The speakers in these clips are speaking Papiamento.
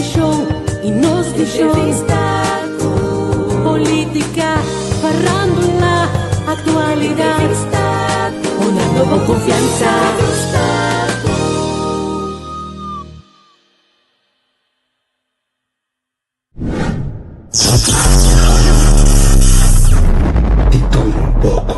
mishon i nos vishon. Entrevista ku polítika, farándula, aktualidat. Entrevista ku Honrando bo konfiansa. Entrevista ku. Di tur un poko.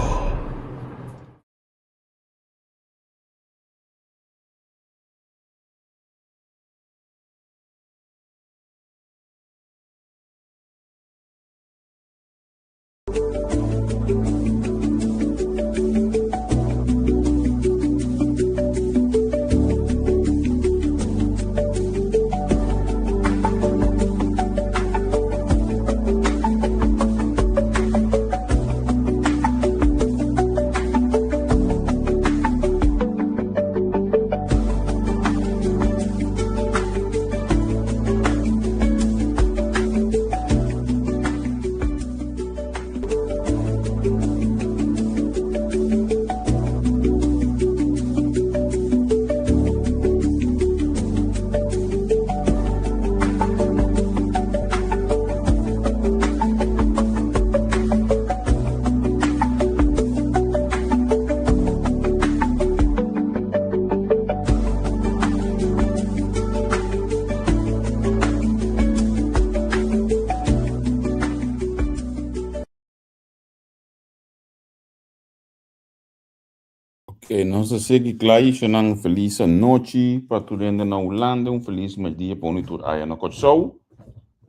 Ok, nos ta sigui kla i shonan felis anochi pa tur hende na Hulanda, un felis merdia pa unu i tur aya na Kòrsou.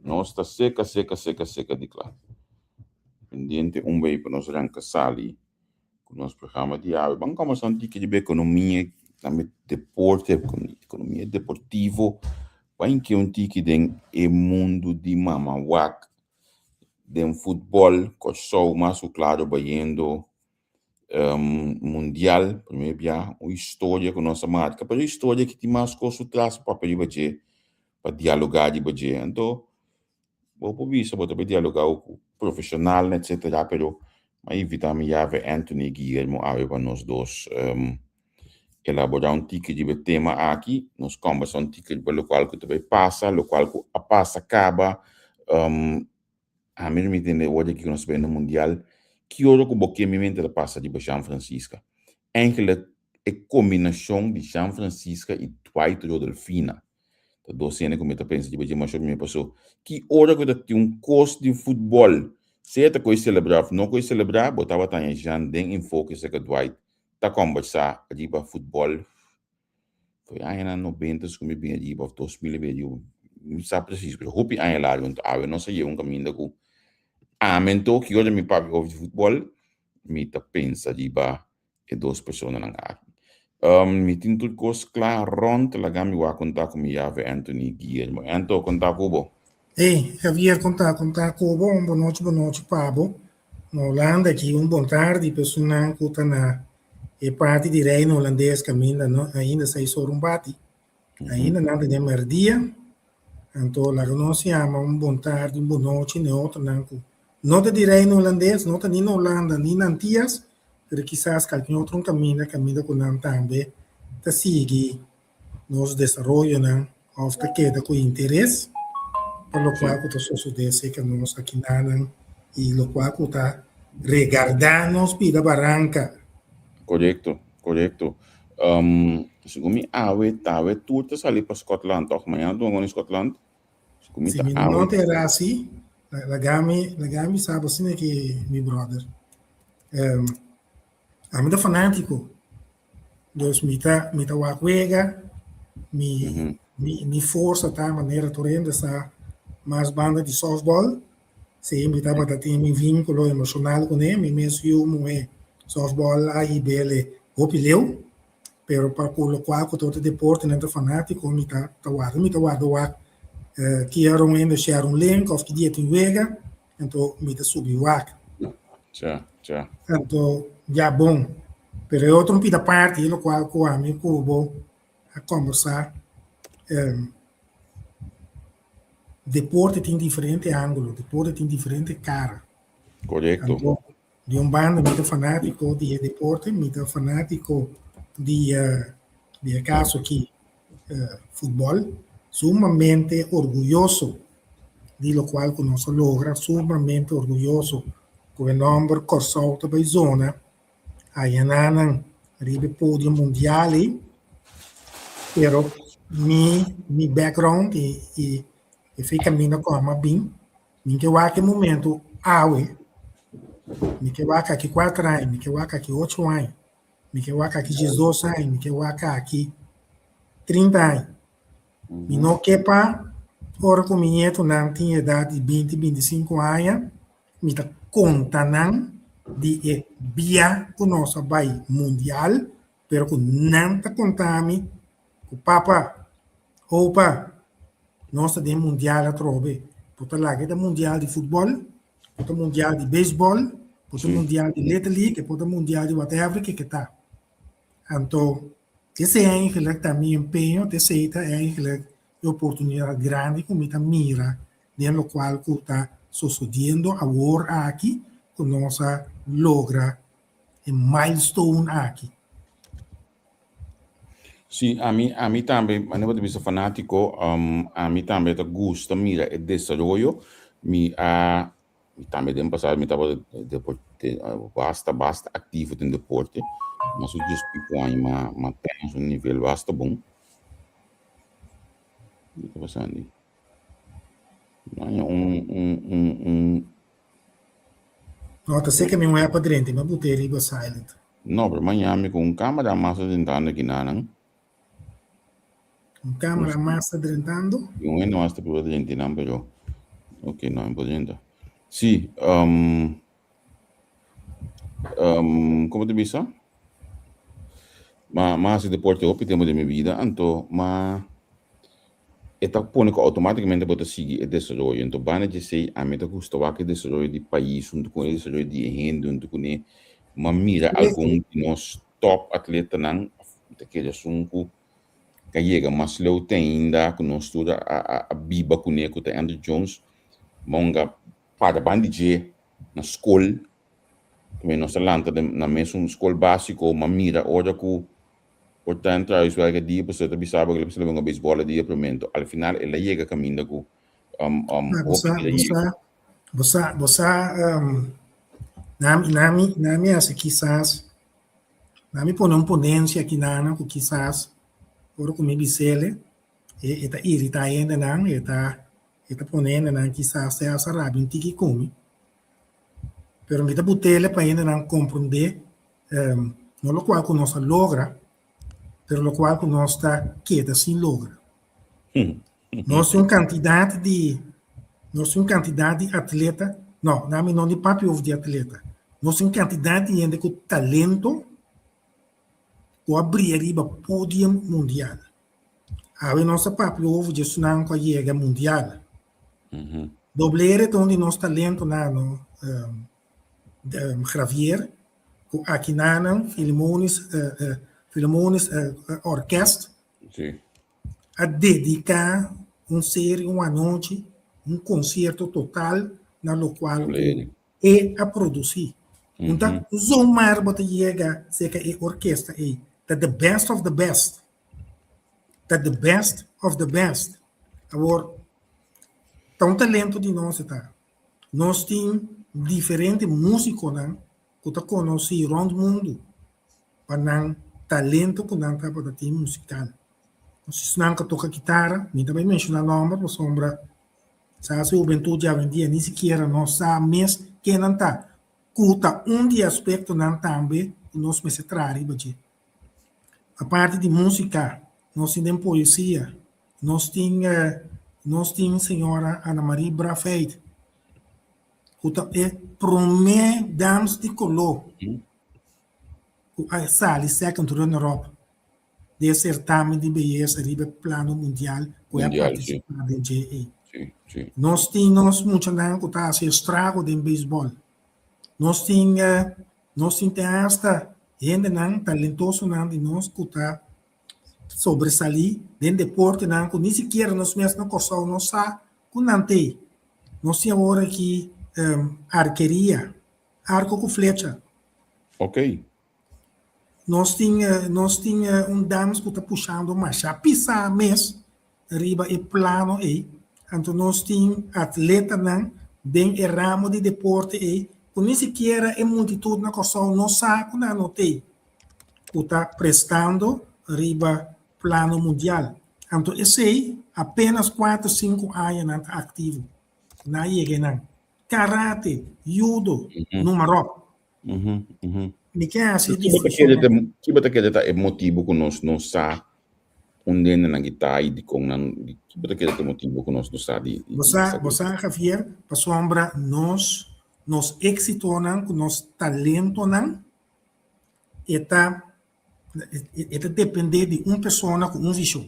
Nos ta seka, seka, seka, seka di kla. Pendiente un bei pa nos ranka sali ku nos programa di awe. Ban kòmbersá un tiki riba ekonomia, tambe deporte, ekonomia deportivo. Ban ke un tiki den e mundu di mama wak den futbòl Kòrsou mas ku klaro bayendo mundial promé bia un historia ku nos a marka pero e historia aki tin mas kos su tras pa papia riba dje pa dialogá riba dje anto bo por bisa bo ta bai dialogá ku profeshonalnan etsetera pero mi a invitá mi yave Anthony Guillermo awe pa nos dos elaborá un tiki riba e tema aki nos kòmbersá un tiki riba lokual ku ta bai pasa lokual ku a pasa kaba. Ami no mi tende ora ki nos bai na mundial, ki ora ku bo ke mi mente ta pasa riba Jean Francisca. Eigenlijk e kombinashon di Jean Francisca i Dwight Rodolfina ta dos hende ku mi ta pensa riba dje masha mi paso ki ora ku ta tin un kos di futbòl sea ta koe selebrá òf no koe selebrá bo tabata haña Jean den enfoke serka Dwight ta kòmbersá riba futbòl. Foi añanan nobentas ku mi bin ariba òf 2000 mi bin ariba, mi sa presis pero hopi aña largu anto awe nos a yega un kaminda ku ami anto ki ora mi papia over di futbòl mi ta pensa riba e dos personanan aki. Mi tin tur kos kla rònt laga mi wak konta ku mi yave Anthony Guillermo. Anto konta ku bo. Hey Javier konta konta ku bo un bonochi bonochi pa bo na Holanda aki un bon tardi pa esunnan ku ta na E parti di Reino Holandes kaminda no ainda seis ora un bati. Ainda nan ta den merdia. Anto laga nos yama un bon tardi, un bon nochi n'e otronan ku no ta di Reino Holandes, no ta ni na Holanda ni na Antias, pero kisas kalke otro un kaminda, kaminda ku nan tambe ta sigui nos desaroyonan òf ta keda ku interes pa lokual ku ta sosodé serka nos akinanan i lokual ku ta regardá nos bida baranka. Korekto, korekto. Segun mi awe tawe tur ta sali pa Scotland tòg? Mañana tur nan Scotland? Segun mi ta awe. Si mi no ta era asi, laga mi laga mi sa bo asina ki mi brother. Ami ta fanátiko. Dus mi ta mi ta wak wega, mi mi mi forsa ta manera tur hende sa mas banda di softball. Sí, mi tabata tin mi vínculo emocional kuné, mi mes yu muhé softball a hib'el hopi leu, pero pa ku lokual ku ta otro deportenan ta fanátiko mi ta ta warda, mi ta warda wak ki ora un hende share un link òf ki dia tin wega, anto mi ta subi wak. Tja, tja. Anto ya bon. Pero e otro un pida parti, locual cu ami cu bo a conversa, um, deporte tin diferente angulo, deporte tin diferente cara. Correcto. Anto, di un banda mi ta fanatico di e deporte, mi ta fanatico di, uh, di e caso aki, uh, futbol. Sumamente orguyoso di lokual ku nos a logra, sumamente orguyoso ku e nòmber Kòrsou ta bai zona ayananan riba e podio mundial ei. Pero mi mi background i i e fe kaminda ku a bin, mi ke wak e momento awe, mi ke wak aki kuater aña, mi ke wak aki ocho aña, mi ke wak aki diesdos aña, mi ke wak aki trinta aña. Mi no ke pa ora ku mi ñetonan tin edat di binti, bintisinku aña, mi ta konta nan di e bia ku nos a bai mundial, pero ku nan ta konta mi ku papa, opa, nos ta den mundial atrobe. Por ta laga e ta mundial di futbòl, por ta mundial di beisbòl, por ta mundial di Little League, por ta mundial di whatever ke ke ta. Anto, esei eigenlijk ta mi empeño, esei ta eigenlijk e oportunidat grandi ku mi ta mira den lokual ku ta sosodiendo awor aki ku nos a logra e milestone aki. Sí, ami, ami tambe, manera bo ta bisa fanátiko, ami tambe ta gusta mira e desaroyo. Mi a Mi tambe den pasado mi tabata deporte basta basta aktivo den deporte. Mas o dies pico aña ma ma ten un nivel basta bon. Kiko ta pasando aki? Aña un un un un No, ta seke mi un app adrente, mi a bute riba silent. No, pero mañana mi ku un kamera mas adrentando aki nanan. Un cámara mas ta drentando. Y un hende mas ta prueba drenta nan, pero ok, no, no por drenta. Sí, um, um, como te bisa? Ma, ma hasi deporte hopi tempo den mi vida, anto ma e ta pone ku automáticamente bo ta sigui e desaroyo. Anto banda dje esei, ami ta gusta wak e desaroyo di pais huntu ku e desaroyo di e hende huntu kuné. Ma mira algun di nos top atletanan, mi ta kere esun ku a yega mas leu te ainda ku nos tur a a a biba kuné ku ta Andrew Jones, monga para ban di dje na skol, tambe nos a lanta den na mesun skol básiko, m'a mira ora ku por ta entra huiswerk e dia pasobra e ta bisa bo ku el a bisa hunga beisbòl e dia promé, enton al final el a yega kaminda ku Bo hopi sa, el a bo yega. sa, bo sa, bo sa, nami, nami, nami hasi kisas Na mi pone un ponencia aki nan cu kisas ora cu mi bisele e e ta irita hendenan, e ta e ta pone hendenan kisas te hasta rabia un tiki cu mi. Pero mi ta butele pa hendenan comprende no locual cu nos a logra, pero locual cu nos ta keda sin logra. Nos tin un cantidad di nos tin un cantidad di atleta, no, na mi no di papia over di atleta. Nos tin un cantidad di hende cu talento cu a bria riba podium mundial. Awe nos a papia over di esnan cu a yega mundial. Doblere ta un di nos talentonan, no, Gravier, cu akinanan Filemonis, Filemonis Orkest a dedica un serie, un anochi, un concierto total na locual cu e a produci. Un ta zomaar bo ta yega cerca e orkesta ey. Ta the best of the best. Ta the best of the best. Awor, ta un talento di nos e ta. Nos tin diferente musiconan cu ta conoci rond mundo pa nan talento cu nan tabata tin musical. Nos esnan cu toca kitara, mi ta bay menciona nomber pasobra sa su hubentud di awendia ni sikiera no sa mes ken nan ta, cu ta un di e aspectonan tambe cu nos mester traha riba dje. Aparte di musica, nos tin den poesia, nos tin nos tin señora Ana Marie Braafheid cu ta e prome dams di color cu a sali second runner up den e certamen di beyesa riba e plano mundial cu a participa den dje ey. Nos tin nos muchanan cu ta haci estrago den beisbol. Nos tin nos tin te hasta hendenan talentosonan di nos cu ta sobresali den deportenan cu ni sikiera nos mes na Corsou no sa cu nan t'ey. Nos tin awor aki arkeria, arco cu flecha. Nos tin nos tin un dams cu ta pushando masha pisa mes. riba e plano ei, anto nos tin atletanan den e ramo di deporte ei ku ni sikiera e multitut na Kòrsou no sa ku nan no t'ei, ku ta prestando riba plano mundial. Anto esei apenas kuater sinku aña nan ta aktivo. Nan a yega einan. Karate, yudo, numa ròp. Mi ke hasi e distinshon. Ki bo ta kere ta e motibu ku nos no sa un dendenan ki ta i dikon nan, ki bo ta kere ta e motibu ku nos no sa di Bo sa, bo sa Javier, pasobra nos, nos éksitonan ku nos talentonan e ta e ta dependé di un persona ku un vishon.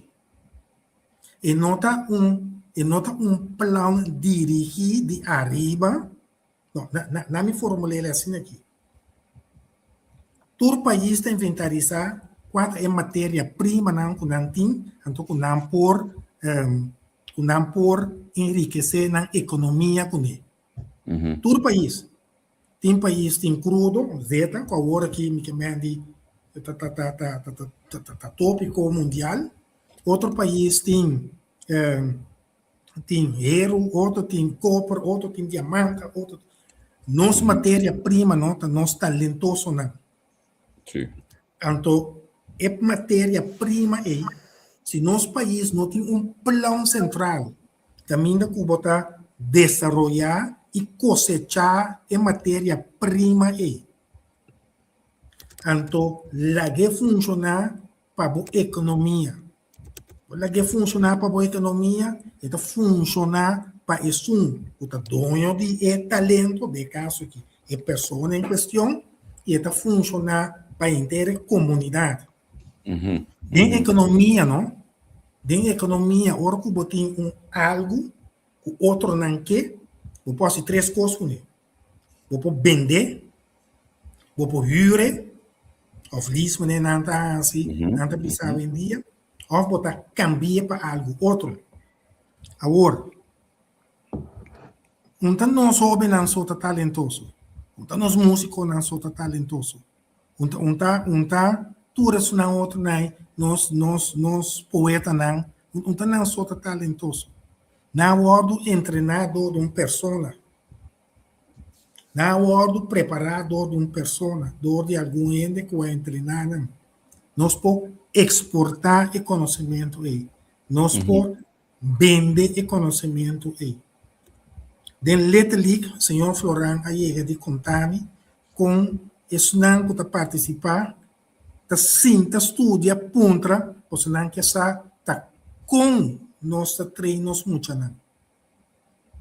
E no ta un e no ta un plan dirigí di ariba. No, na na na mi formul'é asina aki. Tur pais ta inventarisá kua ta e materia primanan ku nan tin, anto ku nan por ku nan por enrikesé nan ekonomia kuné. Tur pais. Tin pais tin krudo, zeta, ku awor aki mi ke men di ta ta ta ta ta ta ta tópiko mundial. Otro pais tin tin heru, otro tin koper, otro tin diamante, otro. Nos materia prima no ta nos talentosonan. Sí. Anto e materia prima ei, si nos pais no tin un plan sentral kaminda ku bo ta desaroyá i kosechá e materia prima ei, anto lag'é funshoná pa bo ekonomia. Bo lag'é funshoná pa bo ekonomia, e ta funshoná pa esun ku ta doño di e talento, den e kaso aki e persona en kuestion, i e ta funshoná pa henter e komunidat. Den ekonomia no, den ekonomia ora ku bo tin un algu ku otronan ke, bo por hasi tres kos kuné. Bo por bend'é, bo por hür e, òf lease manera nan ta hasi, nan ta bisa awendia, òf bo ta kambia pa algu otro. Awor, un ta nos hóbennan so ta talentoso, un ta nos músikonan so ta talentoso, un ta un ta un ta tur esunnan otronan, nos nos nos poetanan, un ta nan so ta talentoso. Nan a wòrdu entrená dor di un persona. Nan a wòrdu prepará dor di un persona, dor di algun hende ku a entrená nan. Nos por eksportá e konosementu ei. Nos por bende e konosementu ei. Den Little League, señor Floran a yega di konta mi kon esnan ku ta partisipá ta sinta studia puntra pasobra nan ke sa ta kon nos ta train nos muchanan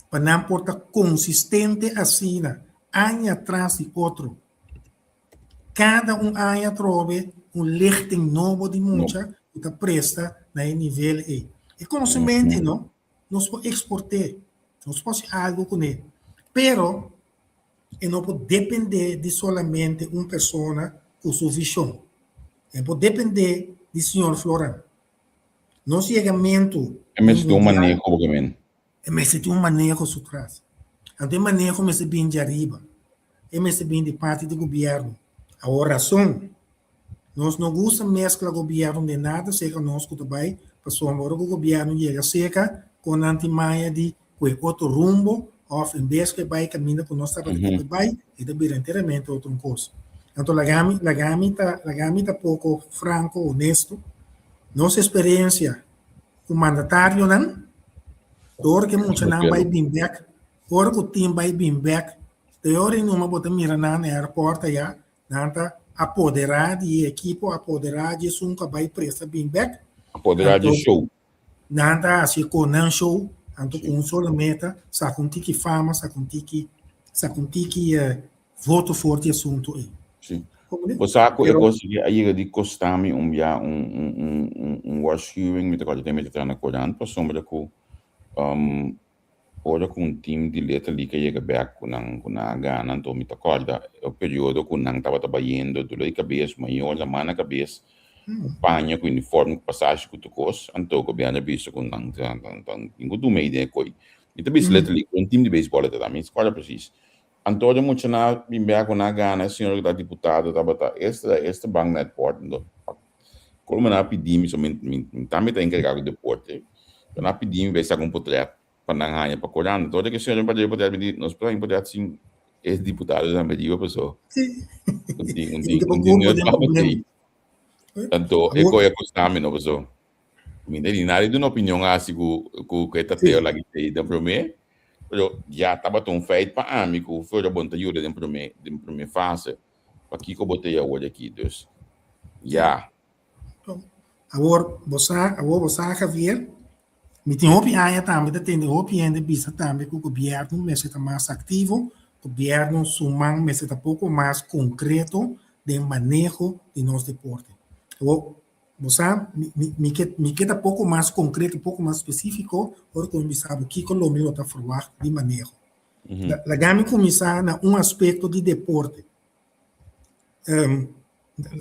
pa nan por ta konsistente asina aña tras di otro. Kada un aña atrobe un lichting nobo di mucha ku ta presta na e nivel ei. E konosementu no, nos por eksport'é, nos por hasi algu kuné, pero e no por dependé di solamente un persona ku su vishon. E por dependé di señor Floran. Nos yegamentu E mester tin un maneho obviamente. E mester tin un maneho su tras. Anto e maneho mester bin di ariba. E mester bin di parti di gobierno. Awor rason, nos no gusta meskla gobierno den nada seka nos ku ta bai pasobra ora ku gobierno yega seka kon nan tin maya di ku e otro rumbo òf en bes ku e bai kaminda ku nos tabata ke pa e bai e ta bira enteramente otro un kos. Anto laga mi laga mi ta laga mi ta poko franko honesto nos eksperensia ku mandatarionan dor ku e muchanan bai bin bèk ora ku tin bai bin bèk te ora i numa bo ta mira nan na airport aya nan ta apoderá di e ekipo apoderá di esun ku a bai presta bin bèk Apoderá di e show. Nan ta hasi e kon nan show, anto ku un solo meta, saka un tiki fama, saka un tiki, saka un tiki voto for di asuntu ei. Sí. Bo sa ku e kos aki a yega di kosta mi un bia un un un un un waarschuwing, mi ta kòrda den mi ta traha na korant pasobra ku Ora ku un tim di Little League a yega bèk ku nan ku nan a gana, anto mi ta kòrda e periodo ku nan tabata bayendo doló di kabes, mayor la man na kabes, ku paña, ku uniforme, ku pasashi, ku tur kos. Anto gobièrnu a bisa ku nan tin ku duna idea ko'i. Mi ta bisa Little League, un tim di beisbòl e ta ta, mi no kòrda presis. Anto ora muchanan a bin bèk ku nan a gana, e señor ku ta diputado tabata esta esta ban na airport, anto Colman a pidi mi, so mi, mi, mi tambe ta encargá ku deporte. Nan a pidi mi bai saka un potret pa nan haña pa korant. Anto ora ku e señor a papia di potret mi di nos por haña un potret sin e diputadonan riba paso un tin un tin un tin nut pa batí. Anto e koe a kosta mi no paso mi no di nadie duna opinion asi ku ku e tateo laki tei den promé pero ya tabata un feit pa ami ku fuera bo no ta yuda den promé den promé fase pakiko bo ta e awor aki dus ya. Awor bo sa awor bo sa Javier mi tin hopi aña tambe ta tende hopi hende bisa tambe ku gobièrnu mester ta mas aktivo gobièrnu su man mester ta poko mas konkreto den maneho di nos deporte. Awor bo sa mi mi mi ke mi ke ta poko mas konkreto poko mas spesífiko ora ku mi bisa bo kiko lo mi lo ta ferwagt di maneho. Laga mi kuminsá na un aspekto di deporte.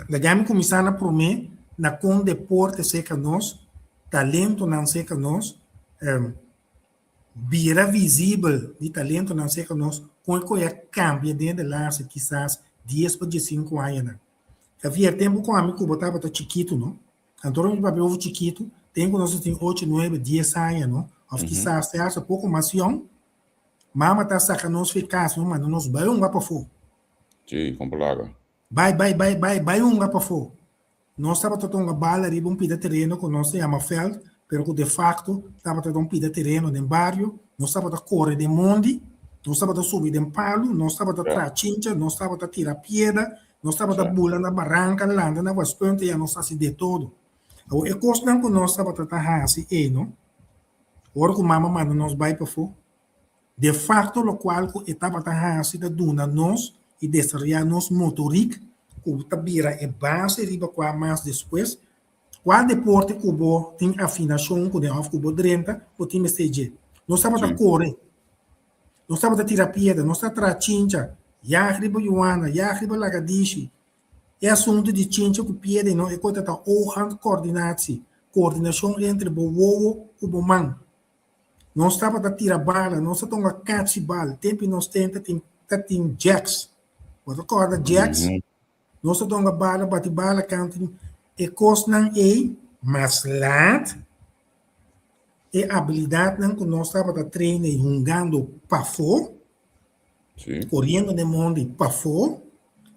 Laga mi kuminsá na promé na kon deporte serka nos, talentonan serka nos, bira visibel di talentonan serka nos, kon e koe a kambia den de laatste kisas dies pa diesinku añanan. Javier, tempu ku ami ku bo tabata chikitu no, anto ora mi papia over chikitu, tempu ku nos tin ocho, nuebe, dies aña no, òf kisas te hasta poko mas yòn, mama ta saka nos for e kas no manda nos bai hunga pafó. Sí, kon plaga. Bai, bai, bai, bai, bai hunga pafó. Nos tabata ta hunga bala riba un pida tereno ku nos ta yama vèlt, pero ku de fakto tabata ta un pida tereno den bario. Nos tabata kore den mondi, nos tabata subi den palu, nos tabata traha chincha, nos tabata tira pieda, nos tabata bula na baranka, landa na waspunt, ya nos hasi de todo. Awor e kosnan ku nos tabata ta hasi ei no, ora ku mama manda nos bai pafó, De facto locual cu e tabata haci ta duna nos y desaroya nos motoriek cu ta bira e base riba cua mas despues cua deporte cu bo tin afinacion cune of cu bo drenta bo tin mester dje. Nos tabata core, nos tabata tira piedra, nos ta traha chincha, yag riba yuana, yag riba lagadishi. E asunto di chincha cu piedra y no e cosa ta oog-hand coördinatie, coordinacion entre bo wowo cu bo man. Nos tabata tira bala, nos ta tonga kachi bal. Tempi nos ten ta tin ta tin jacks. Bo ta kòrda jacks? Nos ta tonga bala, bati bala kantu. E kosnan ei, mas laat, e abilidatnan ku nos tabata train ei hungando pafó, koriendo den mondi pafó,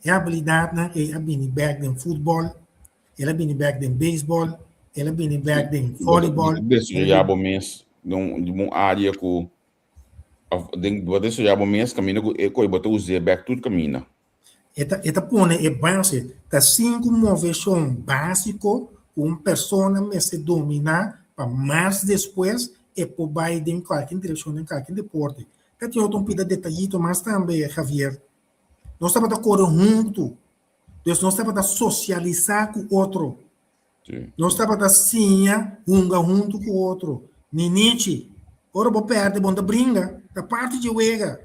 e abilidatnan ei a bini bèk den futbòl, El a bini bek den beisbòl, el a bini bek den vòlibòl. Bo ta desaroyá bo mes den un área ku òf den bo ta desaroyá bo mes kaminda ku e kos bo ta us'é bek tur kaminda. E ta e ta pone e base, ta sinku moveshon básiko ku un persona mester dominá pa mas despues e por bai den kualke direkshon den kualke deporte. Ta tin otro un pida detayito mas tambe Javier. Nos tabata kore huntu. Dus nos tabata sosialisá ku otro. Nos tabata siña hunga huntu ku otro. Ninichi, ora bo pèrdè bo no ta bringa, ta parti dje wega.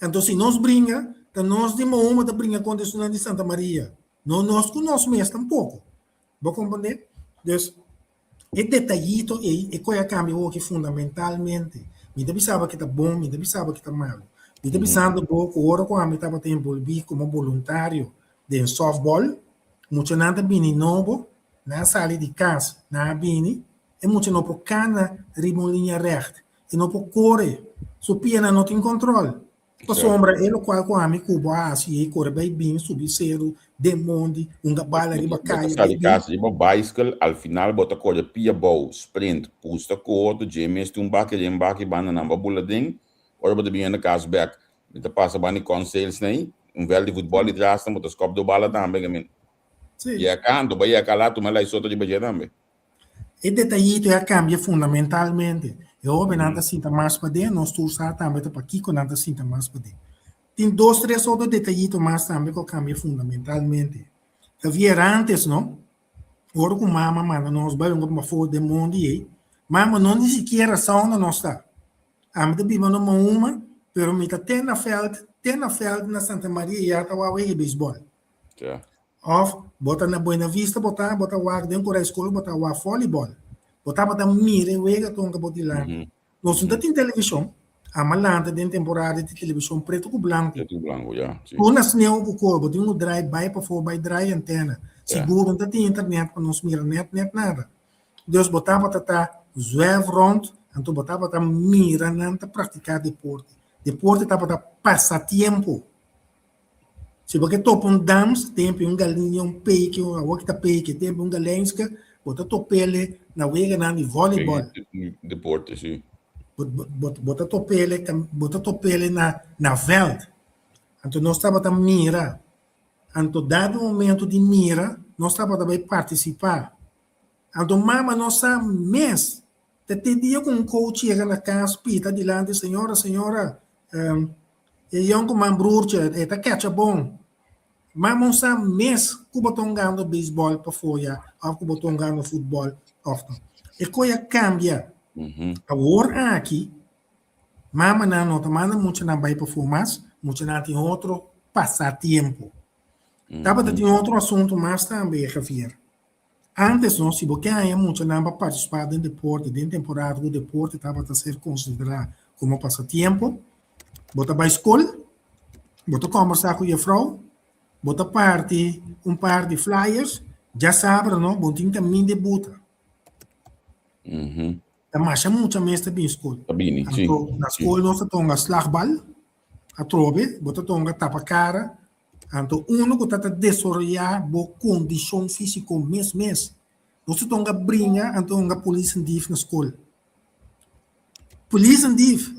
Anto si nos bringa, ta nos di Mahoma ta bringa kontra esunnan di Santa Maria, no nos ku nos mes tampoko. Bo komprendé? Dus E detayito ei, e koe a kambia hopi fundamentalmente. Mi ta bisa bo ke ta bon, mi ta bisa bo ke ta malu. Mi ta bisando bo ku ora ku ami tabata enbolbí komo boluntario den sòftbòl, muchanan ta bini nobo, nan a sali di kas, nan a bini, e mucha no por kana riba un liña règt, e no por kore, su pianan no tin kòntròl. Pasobra e lokual ku ami ku bo a hasi ei kore bai bin subi seru den mondi hunga bala riba Bo ta kaya bai sali bin. kas riba baiskel al final bo ta kore pia bou sprint pusta korto dje mes tin un baki den baki banda nan bo a bula den ora bo ta bin yenda kas bek mi ta pasa banda di corn sales nei un veld di futbol di tras bo ta skop do bala tambe yeka anto bo a yeka la tuma e laisoto riba dje tambe. E detayito e a kambia fundamentalmente. E hóbennan ta sinta mas paden, nos tur sa tambe ta pakiko nan ta sinta mas paden. Tin dos tres otro detayito mas tambe ku a kambia fundamentalmente. Javier, antes no, ora ku mama manda nos bai un pafó den mondi ei, mama no ni sikiera sa unda nos ta. Ami ta biba na Mahuma, pero mi ta te na vèlt, te na vèlt na Santa Maria ya ta wak wega beisbòl. Of bo ta na Buena Vista bo ta bo ta wak den Korai Skol bo ta wak volleyball. Bo tabata mira e wega tonka bo dilanti. Nos no ta tin televishon. Ama lanta den temporada di televishon pretu ku blanku. Pretu ku blanku, ya. Si. Tur na sneu ku kor bo tin ku drai bai pafó bai drai antena. Sigur no ta tin internet pa nos mira net net nada. Dus bo tabata ta. Zuèf rònt, anto bo tabata mira nan ta praktiká deporte. Deporte tabata pasatiempo. Si bo ke topa un dams, tempu un galiña, un peike, un awor ki ta peike, tempu un galenska, bo ta top'ele na weganan di vòleibòl. Deporte, si. Bo ta top'ele, bo ta top'ele na na vèlt. Anto nos tabata mira. Anto dado momento di mira, nos tabata bai partisipá. Anto mama no sa mes. Ta te dia ku un coach yega na kas pita dilanti señora, señora, e yonkuman broertje e ta kecha bon. Mama no sa mes ku bo ta hungando beisbòl pafó ya òf ku bo ta hungando futbòl òf no. E koi a kambia. Awor aki mamanan no ta manda muchanan bai pafó mas, muchanan tin otro pasatiempo. Tabata tin otro asuntu mas tambe, Javier. Antes no, si bo ke haña muchanan pa partisipá den deporte den temporada ku deporte tabata ser konsiderá komo pasatiempo, bo ta bai skol, bo ta kòmbersá ku jefrou, bo ta parti un par di flyers, djasabra no, bo tin kaminda e buta. Ta masha mucha mes ta bin skol. Ta bini, si. Anto na skol nos ta tonga slagbal, atrobe bo ta tonga tapa kara, Anto uno ku ta ta desaroyá bo kondishon físiko mes mes. Nos ta tonga bringa anto hunga polis en dief na skol. Polis en dief!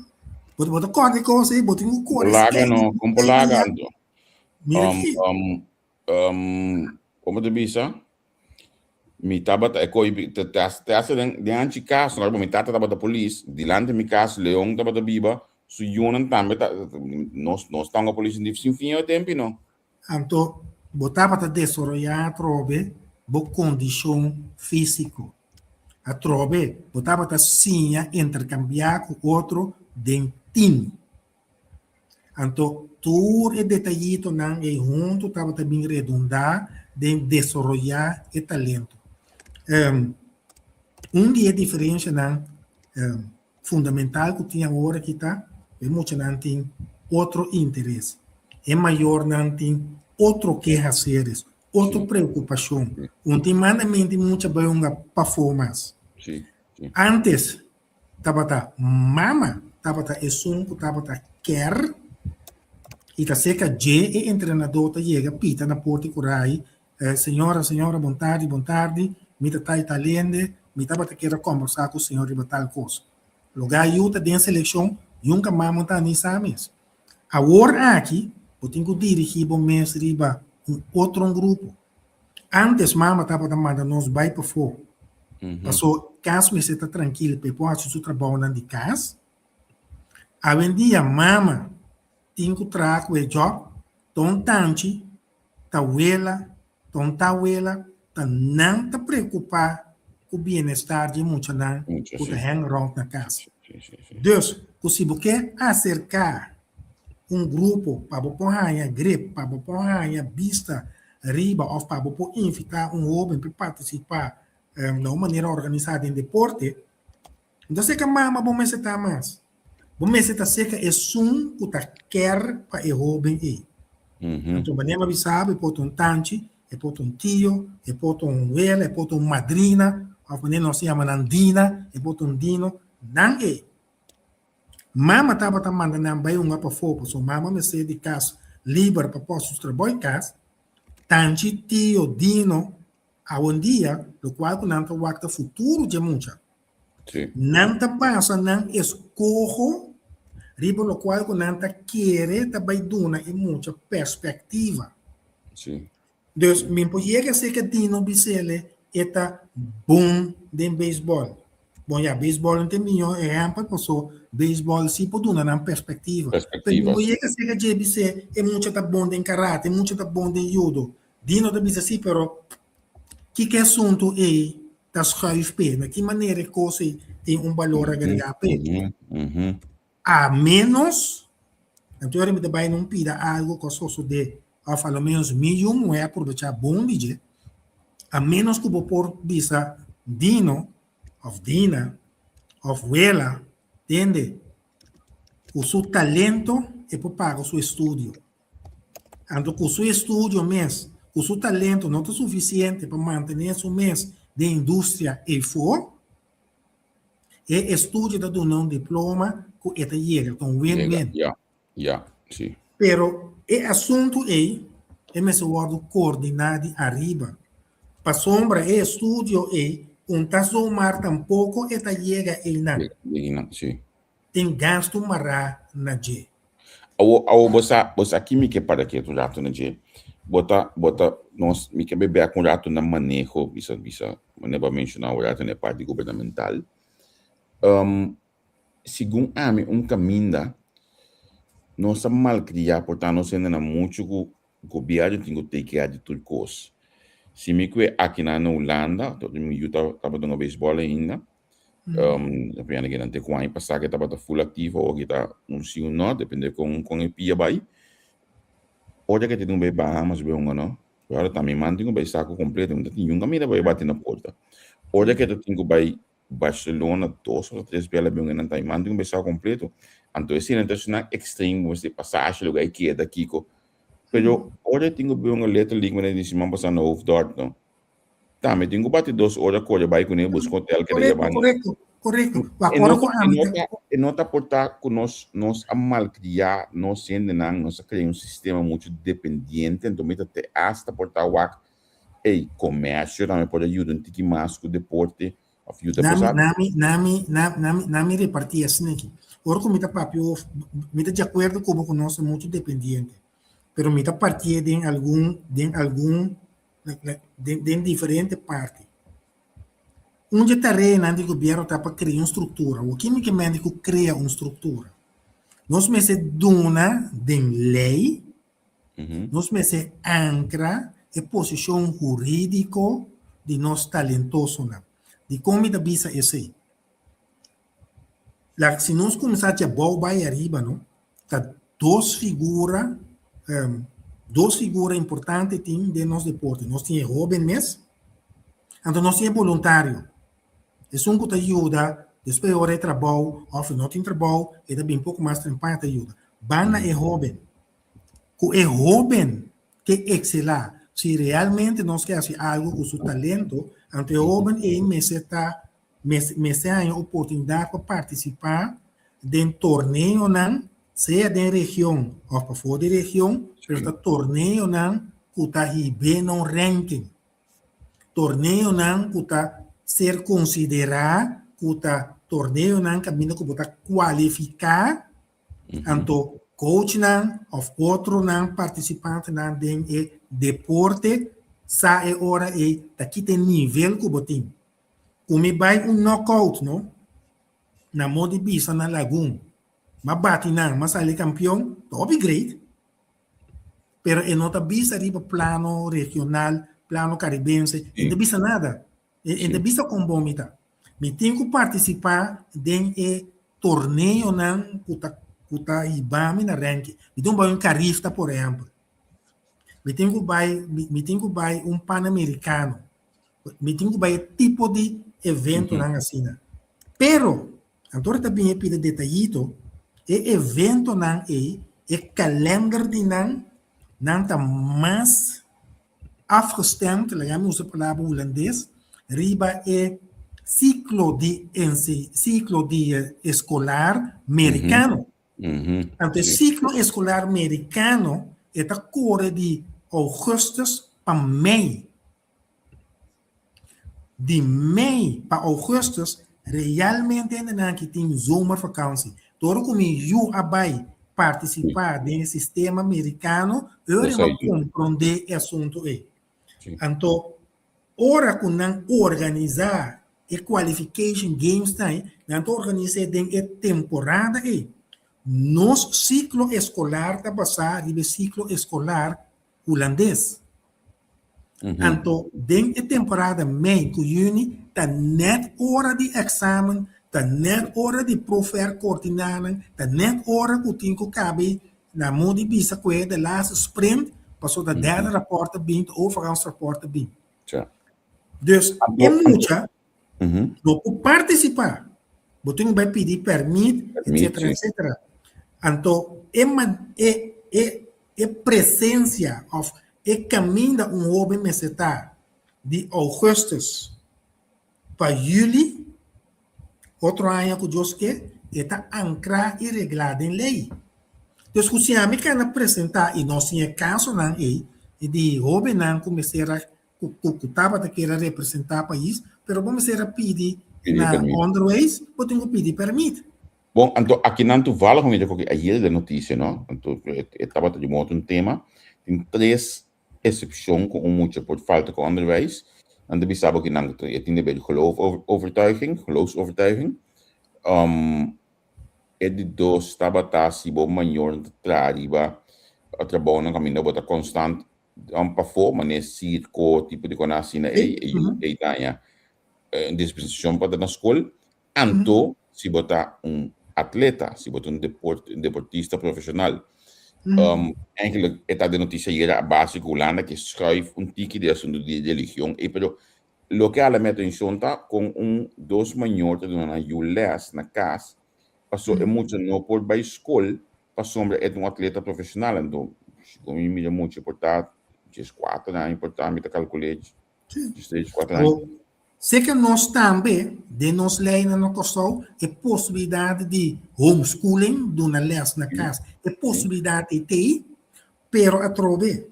Bo bo ta kòrda e kos ei, bo tin ku kore Polaga no, kon polaga anto? Mira aki. Komo ta bisa? Mi tabata e koi te te hasta den den anchi kas no mi tata tabata polis dilanti mi kas Leon tabata biba su yunan tambe ta nos nos ta hunga polis en dief sin fin e tempi no. Anto bo tabata desaroyá atrobe bo kondishon físiko. Atrobe bo tabata siña interkambiá ku otro den tim. Anto tur e detayitonan ei huntu tabata bin redundá den desaroyá e talento. Un di e diferenshanan fundamental ku tin awor aki ta ku e muchanan tin otro interes. E mayornan tin otro kehaseres, otro preokupashon. Un tin mandamenti mucha bai hunga pafó mas. Antes Tabata mama tabata esun ku tabata ker i ta serka dje e entrenadó ta yega pita na porta ku rai, Señora, señora, bon tardi, bon tardi, mi ta tal i tal hende, mi tabata kier a kombersá ku señor riba tal kos. Lugá yu ta den selekshon, yunka mama ta ni sa mes. Awor aki bo tin ku dirigí bo mes riba un otro grupo. Antes mama tabata manda nos bai pafó. Paso kas mester ta trankil pa e por hasi su trabounan di kas. Awendia mama tin ku traha ku e jòb, ta un tanchi, ta wela, ta un tawela, ta nan ta preokupá ku bienestar di e muchanan ku ta hang rònt na kas. Dus, ku si bo ke aserká un grupo pa bo por haña grip, pa bo por haña bista riba òf pa bo por invitá un hóben pa partisipá na un manera organisá den deporte, no ta seka mama bo mester ta mas. Bo mester ta seka esun ku ta kèr pa e hóben ei. Anto manera mi a bisa bo, e por ta un tanchi, e por ta un tio, e por ta un wela, e por ta un madrina, òf manera nos ta yama nan dina, e por ta un dino, nan ei. Mama tabata manda nan bai hunga pafó pasobra mama mester di kas liber pa por su trabou i kas. Tanchi, tio, dino, awendia lokual ku nan ta wak ta futuro dje mucha. Nan ta basa nan eskoho riba lokual ku nan ta kere ta bai duna e mucha perspektiva. Dus mi por yega serka Dino Bisele e ta bon den beisbòl. Bon ya, beisbòl no ta e mihó ehèmpel paso beisbòl si por duna nan perspektiva. Pero mi por yega serka dje bis'é e mucha ta bon den karate, e mucha ta bon den yudo. Dino ta bisa si pero kiko e asuntu ei ta schuif p'e? Na ki manera e kos ei tin un balor agregá p'e? A ménos, anto ora mi ta bai nun pida algu ku a sosodé, òf a lo ménos mi yu muhé a probechá bon di dje, a ménos ku bo por bisa Dino òf Dina òf wela, tende, ku su talento e por paga su estudio. Anto ku su estudio mes, ku su talento no ta sufisiente pa mantené su mes den industria eifor. E estudio ta duna un diploma ku e ta yega, ta un win-win. Ya, ya, si. Pero e asuntu ei e mester wòrdu koordiná di ariba. Pasobra e estudio ei un ta zomaar tampoko e ta yega einan. Einan, si. Tin gastu mará na dje. Awo, awo bo sa, bo sa ki mi ke para ketu un ratu na dje? Bo ta, bo ta, nos, mi ke bai bek un ratu na maneho, bisa, bisa, manera bo a menshoná un ratu na e parti gubernamental. Segun ami un kaminda, nos a malkriá, por ta nos hendenan muchu ku gobièrnu tin ku take care di tur kos. Si mi kue akinan na Hulanda, mi yu tabata hunga beisbòl ainda, Depende ke nan te ku aña pasá ke tabata full aktivo awor ke ta un si un no, depende kon kon e pia bai. Ora ke tin ku bai Bahamas bai hunga no, ora ta mi man tin ku bai saku kompleto, mi ta tin yunga mira bai bati na porta. Ora ke ta tin ku bai Barcelona dos òf tres bia la bai hunga nan ta mi man tin ku bai saku kompleto. Anto esei nan ta esnan extreme ku mester pasashi loke a keda kiko. Pero ora e tin ku bai hunga Little League manera di siman pasá na Hoofddorp no. Tambe tin ku bati dos ora kore bai kuné buska hotel keda Korekto, yabando. korekto, korekto. Wa E ora no ku ta, e ami no ta ta, e no ta por ta ku nos, nos a malkriá nos hendenan, nos a krea un sistema muchu dependiente, anto mi ta te asta por ta wak, ey, komersio tambe por a yuda un tiki mas ku deporte òf yuda Nami, bo sa. nami, nami, na, nami, nami repartí asina aki. Ora ku mi ta papia of, mi ta di akuerdo ku bo ku nos ta muchu dependiente, pero mi ta partié den algun, den algun den, den diferente parti. Un dje tareanan di gobierno ta pa crea un structura. Awor, kimen ke mende ku crea un structura? Nos mester duna den ley, nos mester ancra e posicion huridico di nos talentosonan. Dikon mi ta bisa esei? La, si nos kuminsá dje abou bai ariba, no, ta dos figura, dos figura importante tin den nos deporte. Nos tin e hóben mes, anto nos tin e boluntario. Esun ku ta yuda despues e ora e trabou òf e no tin trabou, e ta bin poko mas trempan e ta yuda. Ban na e hóben. Ku e hóben ke ekselá, si realmente nos ke hasi algu ku su talento, anto e hóben ei mester ta mester haña oportunidat pa partisipá den torneonan, sea den region òf pafó di region, pero ta torneonan ku ta hib'é na un ranking. Torneonan ku ta ser konsiderá ku ta torneonan kaminda ku bo ta kualifiká, anto coachnan òf otronan partisipantenan den e deporte sa e ora ei ta kita e nivel ku bo tin. Ku mi bai un knockout no, na mo di bisa na Lagun, m'a bati nan, m'a sali kampion, ta hopi great. Pero e no ta bisa riba plano regional, plano karibense, e no ta bisa nada. E no ta bisa kon bon mi ta. Mi tin ku partisipá den e torneonan ku ta ku ta hiba mi na ranking. Mi tin ku bai un Carifta por ehèmpel. Mi tin ku bai mi tin ku bai un Panamericano. Mi tin ku bai e tipo di eventonan asina. Pero, anto ta bin e pida detayito, e eventonan ei, e kalender di nan, nan ta mas afgestemd, laga mi usa e palabra hulandes, riba e siklo di siklo di eskolar merikano. Anto e siklo eskolar merikano e ta kore di ougùstùs pa mei. Di mei pa augustus realmente hendenan aki tin zomervakantie. Tur ku mi yu a bai partisipá den e sistema merikano, ora e a komprondé e asuntu ei. Anto ora ku nan organisá e qualification games nan, nan ta organis'é den e temporada ei. Nos siklo eskolar ta basá riba e siklo eskolar hulandes. Anto den e temporada mei ku yüni ta nèt ora di èksamen, ta nèt ora di proefwerk kortinanan, ta nèt ora ku tin ku kabe na modo di bisa ku e de laatste sprint pasobra ta derde rapòrt ta bin, ta overgangsrapport ta bin. Dus e mucha no por partisipá. Bo tin ku bai pidi pèrmit, etsetera, etsetera. Anto e e e e presensia òf e kaminda un hóben mester ta di ougùstùs pa yüli. Otro aña ku Dios ke, e ta ankrá i reglá den lei. Dus ku si ami kana presentá i nos tin e kasonan ei di hóbennan ku mester a ku ku tabata kier a representá pais, pero bo mester a pidi Pidi na permit. onderwijs, bo tin ku pidi permit. Bon, anto akinan toevallig mi ta koki ayer den notisia, no? Anto e tabata di modo un tema. Tin tres excepcion cu un mucha por falta cu onderwijs. Nan ta bisa bo ki nan e tin deber di geloof overtuiging, geloofsovertuiging. Um, e di dos tabata si bo mayor ta traha riba trabounan caminda bo ta constant um, pafó, mane circo, tipo di cona asina ei, e yu ei daña dispensacion pa ta na school. Anto, si bo ta un atleta, si bo ta un deport, un deportista profesional, um, eigenlijk e ta de noticia yera a base cu Hulanda ke schuif un tiki di asunto di religion ei, pero loke a hala mi atencion ta con un dos mayor ta duna nan yu les na cas, paso e mucha no por bay scol pasobra e ta un atleta profesional. Anto, segun mi mira mucha por ta 14 aña por ta, mi ta calcule 13, 4 aña. Seke nos tambe, den nos leinan na Kòrsou, e posibilidat di homeschooling, duna lès na kas, e posibilidat ei t'ei, pero atrobe,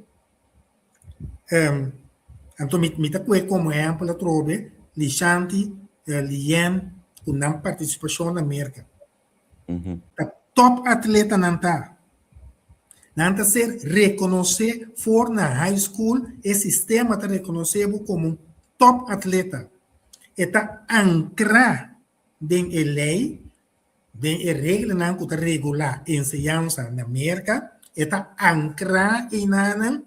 anto mi mi ta kue komo ehèmpel atrobe Lishanti, Liyen, ku nan partisipashon na Merka. Ta top atletanan ta. Nan ta ser rekonosé for na high school, e sistema ta rekonosé bo komo un top atleta. E ta ankrá den e lei, den e reglanan ku ta regulá enseñansa na Merka, e ta ankrá einanan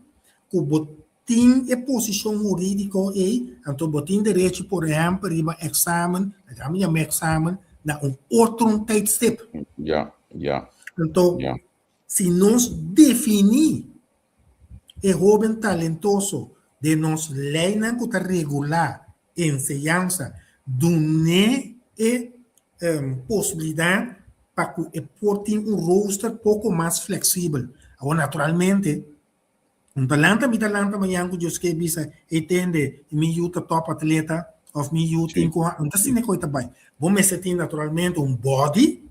ku bo tin e posishon hurídiko ei, anto bo tin derecho, por ehèmpel, riba èksamen, laga mi yama èksamen, na un otro tijdstip. Ja, ja. Anto, Ja. si nos definí e hóben talentoso den nos leinan ku ta regulá enseñansa, dun'é e posibilidat pa ku e por tin un rooster poko mas fleksibel. Awor, naturalmente, Un ta lanta mi ta lanta mañan ku Dios ke bisa e tende mi yu ta top atleta of mi yu tin ku un ta asina ku e ta bai. Bo mester tin naturalmente un body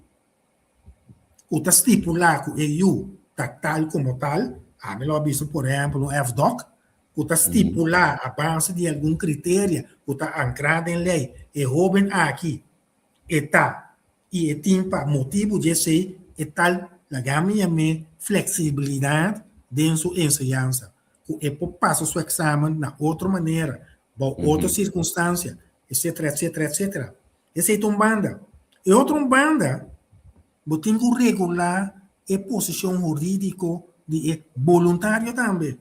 ku ta stipulá ku e yu ta tal komo tal. Ami lo a bisa por ehèmpel un FDOC ku ta stipulá a base di algun kriteria ku ta ankrá den lei e hóben aki e ta i e tin pa motibu di esei e tal laga mi yam'é fleksibilidat den su enseñansa, ku e por pasa su eksamen na otro manera, bou otro sirkunstansia, etsetera, etsetera, etsetera. Esei ta un banda. E otro un banda, bo tin ku regulá e posishon hurídiko di e boluntario tambe.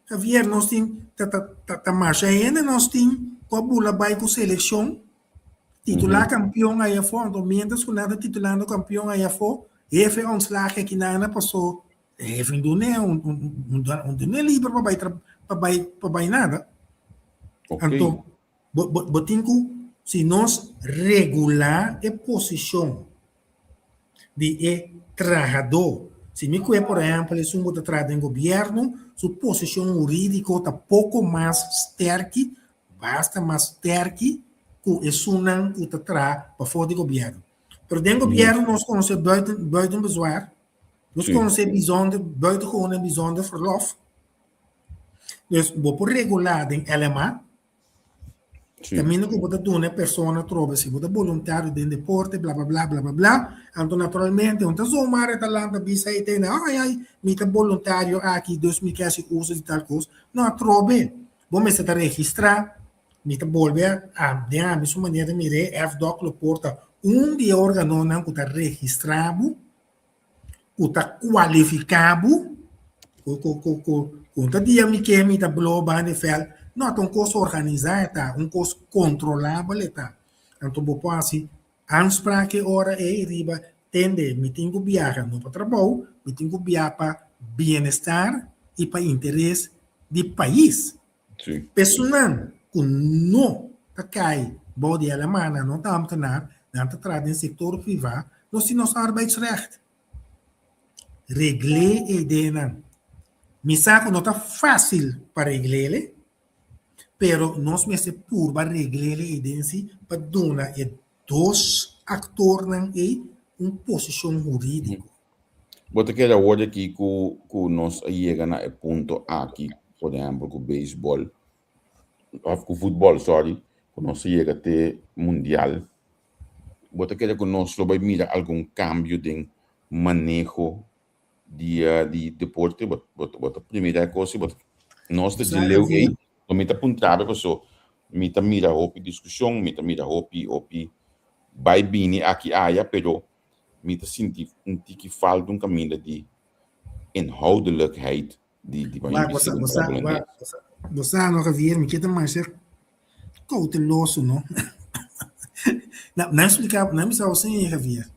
Javier, nos tin, ta, ta, ta, ta masha hende nos tin ku a bula bai ku selekshon, titulá kampion aya afó, anto mientras ku nan ta titulando kampion aya afó, hefe a ontslag aki nan a pasó, e hefe no dun'é un, un, un, un dun'é liber pa bai tra, pa bai, pa bai nada. Anto, bo, bo, bo tin ku, si nos regulá e posishon di e trahadó. Si mi kue por ehèmpel esun ku ta traha den gobièrnu, su posishon hurídiko ta poko mas stèrki, basta mas stèrki ku esunnan ku ta traha pafó di gobièrnu. Pero den gobièrnu nos konosé buiten buiten bezwaar, nos konosé bijzonder buitengewoon en bijzonder verlof. Dus bo por regulá den LMA. Caminda cu bo ta duna e persona atrobe, si bo ta boluntario den deporte, bla bla bla, bla bla bla. Anto naturalmente un ta zomaar e ta lanta bisa e tene, ay ay, mi ta boluntario aki, dus mi ke haci uso di tal cos. No, atrobe, bo mester ta registra, mi ta bolbe a, den ami su manera di mir'é, FDOC lo por ta un di e organonan cu ta registra bo, ku ta kualifiká bo, ku ku ku ku ku ta dia mi ke mi ta blo banda e vèlt, no ta un kos organisá e ta, un kos kontrolabel e ta. Anto bo por hasi aanspraak e ora ei riba tende mi tin ku biaha no pa trabou, mi tin ku biaha pa bienestar i pa interes di pais. Personan ku no ta kai bou di alemana no ta ambtenaar, nan ta traha den sektor privá, nos tin nos arbeidsrecht. Regl'é e ideanan. Mi sa ku no ta fásil pa regl'é, pero nos mester purba regl'é e idea si pa duna e dos. aktornan ei un posishon hurídiko. Bo ta kere awor aki ku ku nos a yega na e punto aki, por ehèmpel ku beisbòl òf ku futbòl, sòri, ku nos a yega te mundial, bo ta kere ku nos lo bai mira algun kambio den maneho di di deporte? Bo bo bo ta primira e kos i bo ta nos ta dje leu ei, mi ta puntra bo paso mi ta mira hopi diskushon, mi ta mira hopi hopi bai bini aki aya, pero mi ta sinti un tiki falta un kaminda di inhoudelijkheid di di Wak, bo sa, bo sa, wak, bo sa no Javier, mi ke ta masha kouteloso no. Na, na explica, na bisa bo sin Javier.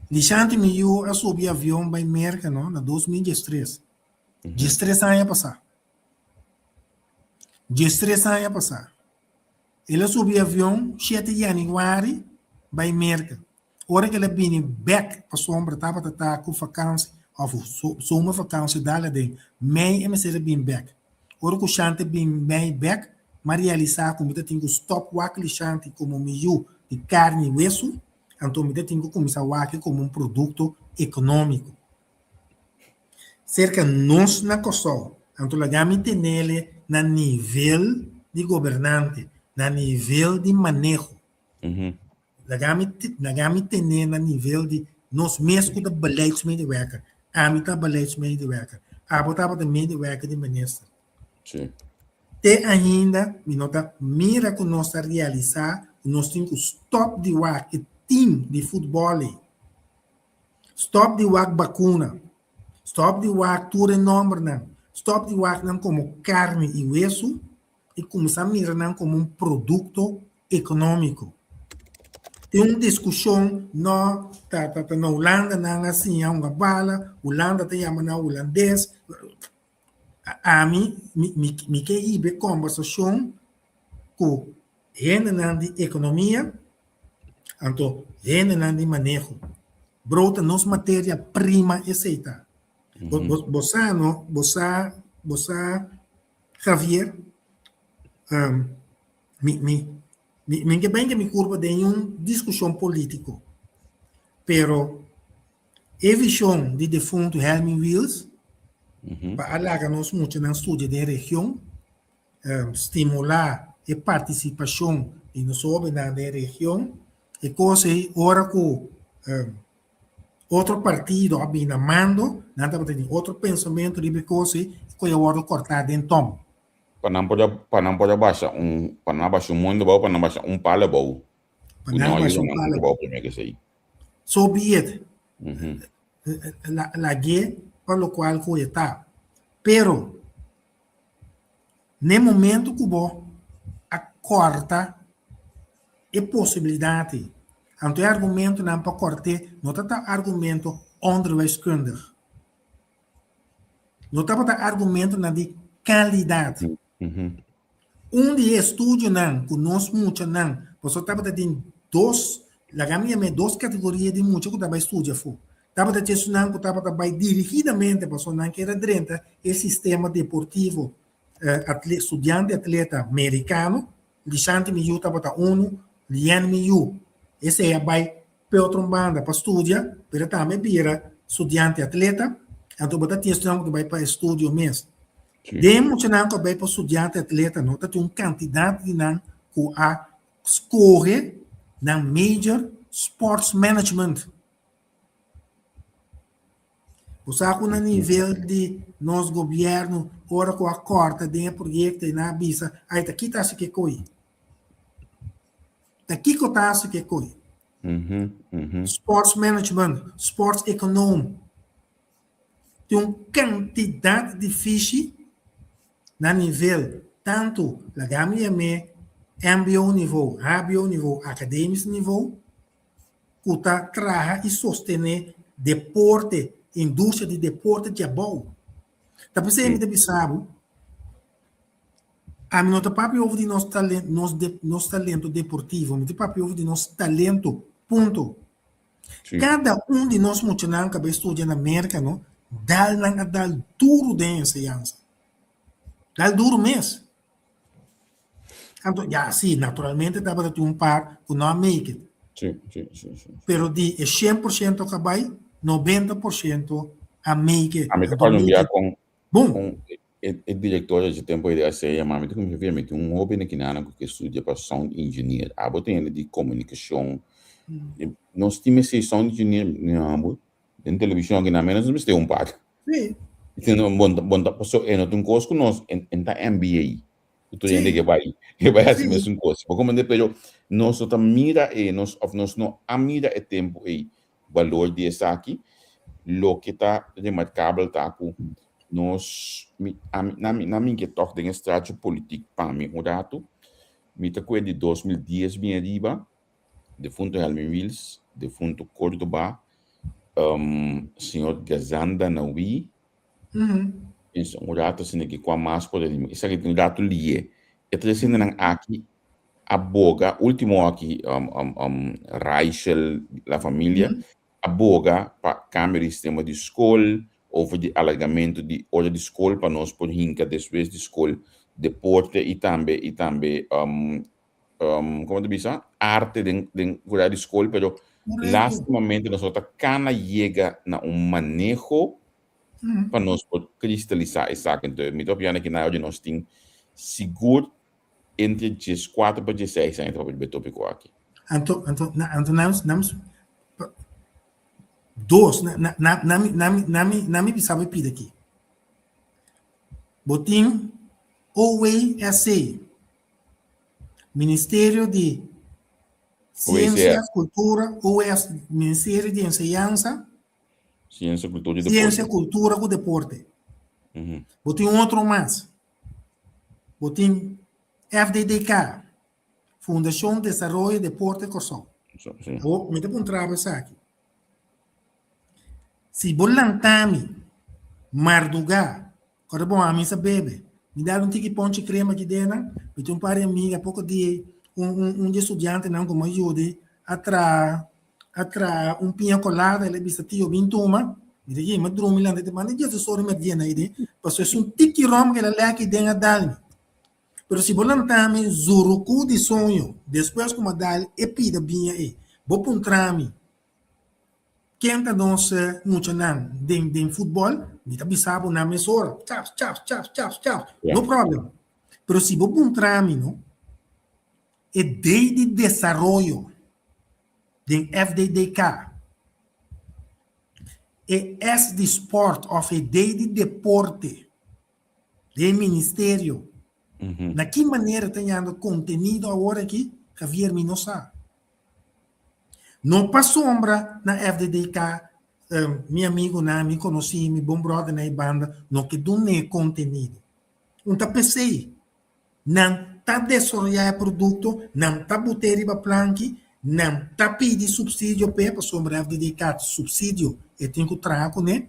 Lishanti mi yu a subi avion bai Merka no, na 2013. 13 aña pasá. 13 aña pasá. El a subi avion shete yanüari bai Merka. Ora ku el a bini bèk pasobra tabata ta ku fakansi òf zomervakansi dal aden mei e mester a bin bèk. Ora ku Shanti bin mei bèk m'a realisá ku mi ta tin ku stòp wak li Shanti komo mi yu di karni i wesu, anto mi ta tin ku kuminsá wak e komo un produkto ekonómiko. Serka nos na Kòrsou, anto laga mi tenele na nivel di gobernante, na nivel di maneho. Laga mi laga mi tene na nivel di nos mes ku ta beleidsmedewerker. Ami ta beleidsmedewerker. Abo tabata medewerker di minister. Sí. Te ainda mi no ta mira ku nos ta realisá ku nos tin ku stòp di wak e tim di futbòl ei. Stòp di wak bakuna. Stòp di wak tur e nòmbernan. Stòp di wak nan komo karni i wesu i kuminsá mira nan komo un produkto ekonómiko. Tin un diskushon no ta ta ta na Hulanda nan a siña hunga bala, Hulanda ta yama nan hulandes. Ami mi mi mi ke hiba e kòmbersashon ku hendenan di ekonomia Anto hendenan di maneho. Bro ta nos materia prima esei ta. Bo, bo, bo sa no, bo sa, bo sa Javier, um, mi, mi, mi, mi ke ben ke mi kurpa den un diskushon politiko. Pero e vision di defuntu Helmin Wiels pa a laga nos muchanan studia den region, stimulá e partisipashon di nos hóbennan den region. E kos ei ora ku otro partido a bini na mando, nan tabata tin otro pensamentu riba e kos ei, e kos a wòrdu kòrtá den tòm. Pa nan por a, pa nan por a basha un, pa nan a basha un mondo abou, pa nan basha un palo abou. Pa nan a basha un palo abou promé ku esei. So be it. Lag'é pa lokual ku e ta. Pero N'e momento ku bo a kòrta e posibilidat ei, anto e argumentonan pa kòrt'é no ta ta argumento onderwijskundig. No tabata argumentonan di kalidat. Un di e estudionan ku nos muchanan, pasobra tabata tin dos, laga mi yam'é dos kategoria di mucha ku ta bai studia afó. Tabata tin esunnan ku tabata bai dirigidamente pasobra nan kier a drenta e sistema deportivo studiante atleta merikano. Lishanti mi yu tabata unu, Lian mi yu esei a bai p'e otro un banda pa studia, pero tambe bira studiante atleta. Anto bo ta tin esunnan ku ta bai pa estudio mes. Den muchanan ku a bai pa studiante atleta no ta tin un kantidat di nan ku a skohe nan major sports management. Bo sa ku na nivel di nos gobièrnu ora ku a kòrta den e proyekto i nan a bisa, ai ta kita hasi ke koi? Ta kiko ta hasi ke koi? Sports management, sports econoom. Tin un kantidat di fishi na nivel tantu laga mi yam'é mbo nivo, hbo nivo, akademisch nivo, ku ta traha i sostené deporte, industria di deporte djabou. Ta p'esei mi ta bisa bo, ami no ta papia over di nos talento, nos de, nos talento deportivo, mi ta papia over di nos talento, punto. Kada un di nos muchanan ku a bai studia na Merka no, dal nan a dal duru den enseñansa. Dal duru mes. Anto, ya, sí, naturalmente tabata tin un par ku no a make it. Sí, sí, sí, sí. Pero di e 100% ku a bai, 90% a make it. A mi ta kòrda un bia kon Bon. kon e e direktor di e tempu ei di ACE yama mi, ta kuminsá fia mi tin un hóben aki nan ku ke studia pa sound engineer. Abo ta hende di komunikashon. Nos tin mester sound engineer, mi amo. Den televishon aki nan menos nos mester un par. Sí. Bon bon ta paso e no ta un kos ku nos en ta MBA. Ku tur hende ke bai ke bai hasi mesun kos. Bo komprende? Pero nos no ta mira e nos òf nos no a mira e tempu ei balor di esaki. Loke ta remarkabel ta ku nos mi ami na mi na mi ke tòg den e stracho politik pa mi un ratu. Mi ta kue di 2010 bin ariba defunto Helmin Wiels, defunto Cordoba, señor Gazan Danawi, Pensa un rato asina ki kua mas por anima. Esaki tin un rato lié. E tres hendenan aki a boga, ultimo aki Raichel, la familia, a boga pa kambio di sistema di skol, over di alargamento di ora di skol pa nos por hinka despues di skol deporte i tambe i tambe como ta bisa, arte den den horario di skol, pero lastimamente nos no ta kana yega na un maneho pa nos por kristalisá esaki. Entonces mi ta opiná ki na oye nos tin sigur entre 14 pa 16 aña ta papia riba e tópiko aki. Anto, anto, na, anto nams, nams, dos, na, na, na, nami, nami, nami, nami bisa bo pida aki. Bo tin OWSC, Ministerio di Siensia, Kultura, OS, Ministerio di Enseñansa, Siensia, Kultura i Deporte. Siensia, Kultura ku Deporte. Bo tin otro mas. Bo tin FDDK, Fundashon Desaroyo Deporte Kòrsou. Awor, mi ta puntra bo esaki. Si bo lanta mi mardugá, ora bon ami sa bebe, mi dal un tiki ponchi krema aki dena, mi tin un par di amiga poko di un un un di e studiantenan ku mi a yuda a traha a traha un piña colada, el a bisa tio bin tuma, mi di mi a drumi lanta di manda dies ora mi a diena ei den, pasobra es un tiki rom ku el a lek aki den a dal mi. Pero si bo lanta mi zuruku di soño despues ku mi a dal e pida biña ei, bo puntra mi ken ta nos muchanan den den futbòl, mi ta bisa bo nan mesora, chaps, chaps, chaps, chaps, chaps, no problem. Pero si bo puntra mi no, e dei di desaroyo den FDDK, e S di sport òf e D di deporte, den ministerio. Na ki manera ta yanda contenido awor aki, Javier, mi no sa. No pasobra na FDDK mi amigonan, mi conoci, mi bon brother na e banda no ke dun'e contenido. Un ta p'esey nan ta desaroya e producto, nan ta bot'e riba planki, nan ta pidi subsidio p'e pasobra FDDK subsidio e tin cu traha cun'e.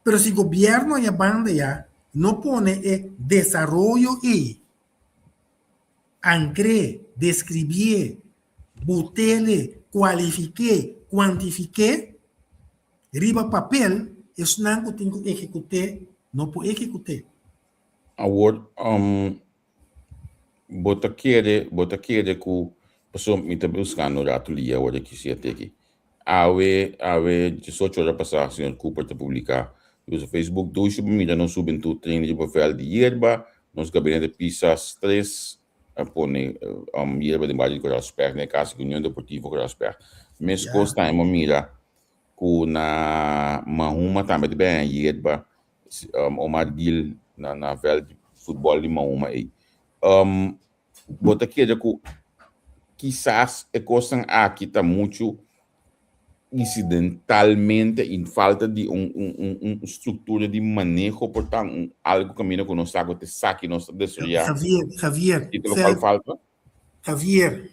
Pero si gobierno ya banda ya no pone e desaroyo ei, ankr'é, describié, bot'ele, kualifik'é, kuantifik'é riba papel, esnan ku tin ku ehekut'é no por ehekut'é. Awor, bo ta kere, bo ta kere ku, pasobra mi ta buskando un ratu lia awor aki si a teki. Awe, awe 18 ora pasá señor Cooper ta publiká riba su Facebook, Dushi bo mira nos hubentut train riba vèlt di yerba, nos gabinete Pisas tres a pone yerba den bario di Koraalspecht na e kas di Union Deportivo Koraalspecht. Meskos tambe bo mira ku na Mahuma tambe ta bin yerba Omar Gil na na vèlt di futbòl di Mahuma ei. Bo ta kere ku kisas e kosnan aki ta muchu insidentalmente i falta di un un un struktura di maneho por ta un algu kaminda ku nos sa ku ta esaki nos ta desaroyá. Javier, Javier, Kiko lokual falta? Javier,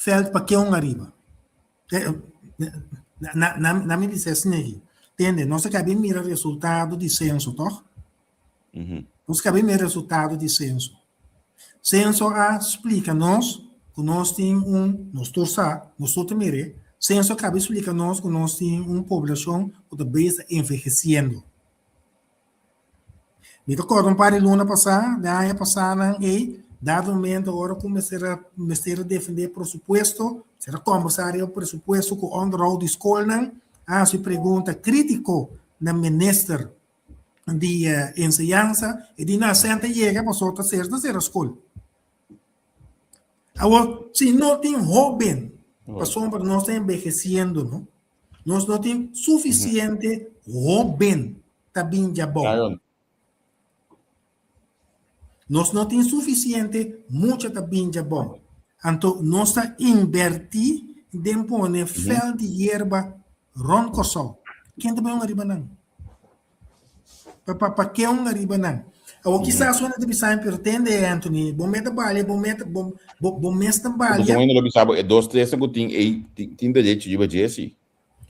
vèlt pa ke un ariba? Na na na mi bisa esei aki. Tende, nos a kabi mira resultado di senso, tòg? Nos kabi mira resultado di senso. Senso a splika nos ku nos tin un, nos tur sa, nos tur ta mir'é, senso a kabi splika nos ku nos tin un poblashon ku ta bes ta envehesiendo. Mi ta kòrda un par di luna pasá, den aña pasánan ei, dado momento ora ku mester a mester a defendé presupuesto, Ser a kombersá riba presupuesto ku onderhoud di skolnan, a hasi pregunta krítiko na minister di enseñansa i di na sèn ta yega pasobra ta ser ta sera skol. Awor, si no tin hóben, pasobra nos ta enbehesiendo, no? Nos no tin sufisiente hóben ta bin djabou. Nos no tin sufisiente mucha ta bin djabou. Anto nos ta inbertí den pone vèlt di yerba rònt Kòrsou. Ken ta bai un ariba nan? Pa pa pa ke un ariba nan? Awor kisas un ta bisa pero tende Anthony, bo meta balia, bo meta bo bo bo mes ta balia. Pasobra lo bisa bo e dos tres ku tin ei tin derecho riba dje si.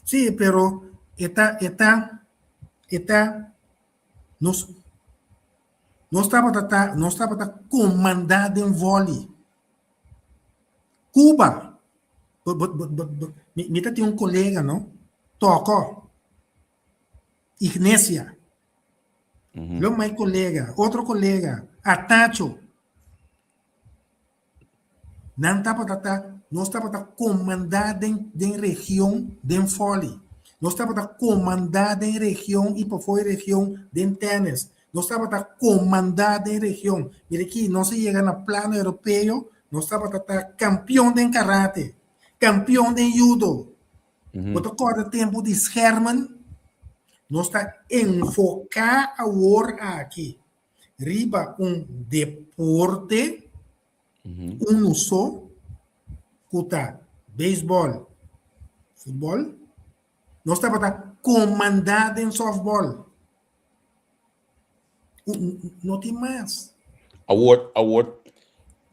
Sí, pero e ta e ta e ta nos nos tabata ta nos tabata komandá den vòli. Cuba bo bo bo bo mi mi ta tin un kolega no, Tòkò. Ignesia. Lo mai kolega, otro kolega, Atacho. Nan tabata ta, nos tabata komandá den den region den vòley. Nos tabata komandá den region i pafó e region den tènis. Nos tabata komandá den region. Mira aki, nos a yega na plano europeo, nos tabata ta kampion den karate, kampion den yudo. Bo ta kòrda tempu di schermen? Nos ta enfoká awor aki riba un deporte, unu so, ku ta beisbòl, futbòl. Nos tabata komandá den sòftbòl. No tin mas. Awor, awor,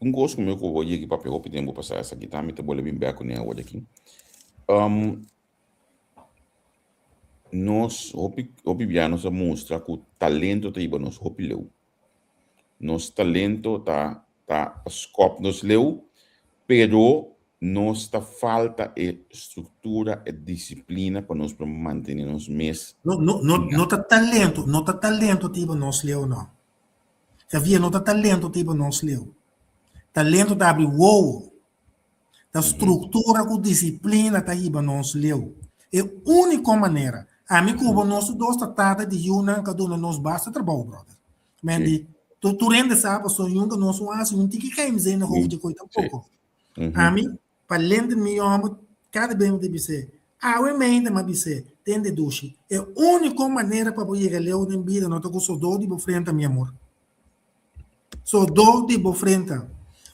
un kos ku mi ku bo yegi papia hopi tempu pasá esaki ta mi ta bolbe bin bek kuné awor aki. Um, nos hopi hopi bia nos a mustra ku talento ta hiba nos hopi leu. Nos talento ta ta skòp nos leu, pero nos ta falta e struktura, e disiplina pa nos por mantené nos mes. No, no, no, no ta talento, no ta talento ta hiba nos leu no. Xavier, no ta talento ta hiba nos leu. Talento ta abri wowo. Ta struktura ku disiplina ta hiba nos leu. E úniko manera. Ami ku bo nos dos ta tata di yunan ka duna nos basta trabou, brother. Men di, tu tur hende sa pasobra nunka nos no hasi un tiki geheimzinnig over di koi tampoko. Ami, pa lente mi homber, kada bes mi ta bis'é, awe meinta mi a bis'é, tende dushi, e úniko manera pa bo yega leu den bida no ta ku sodó di bo frenta, mi amor. Sodó di bo frenta.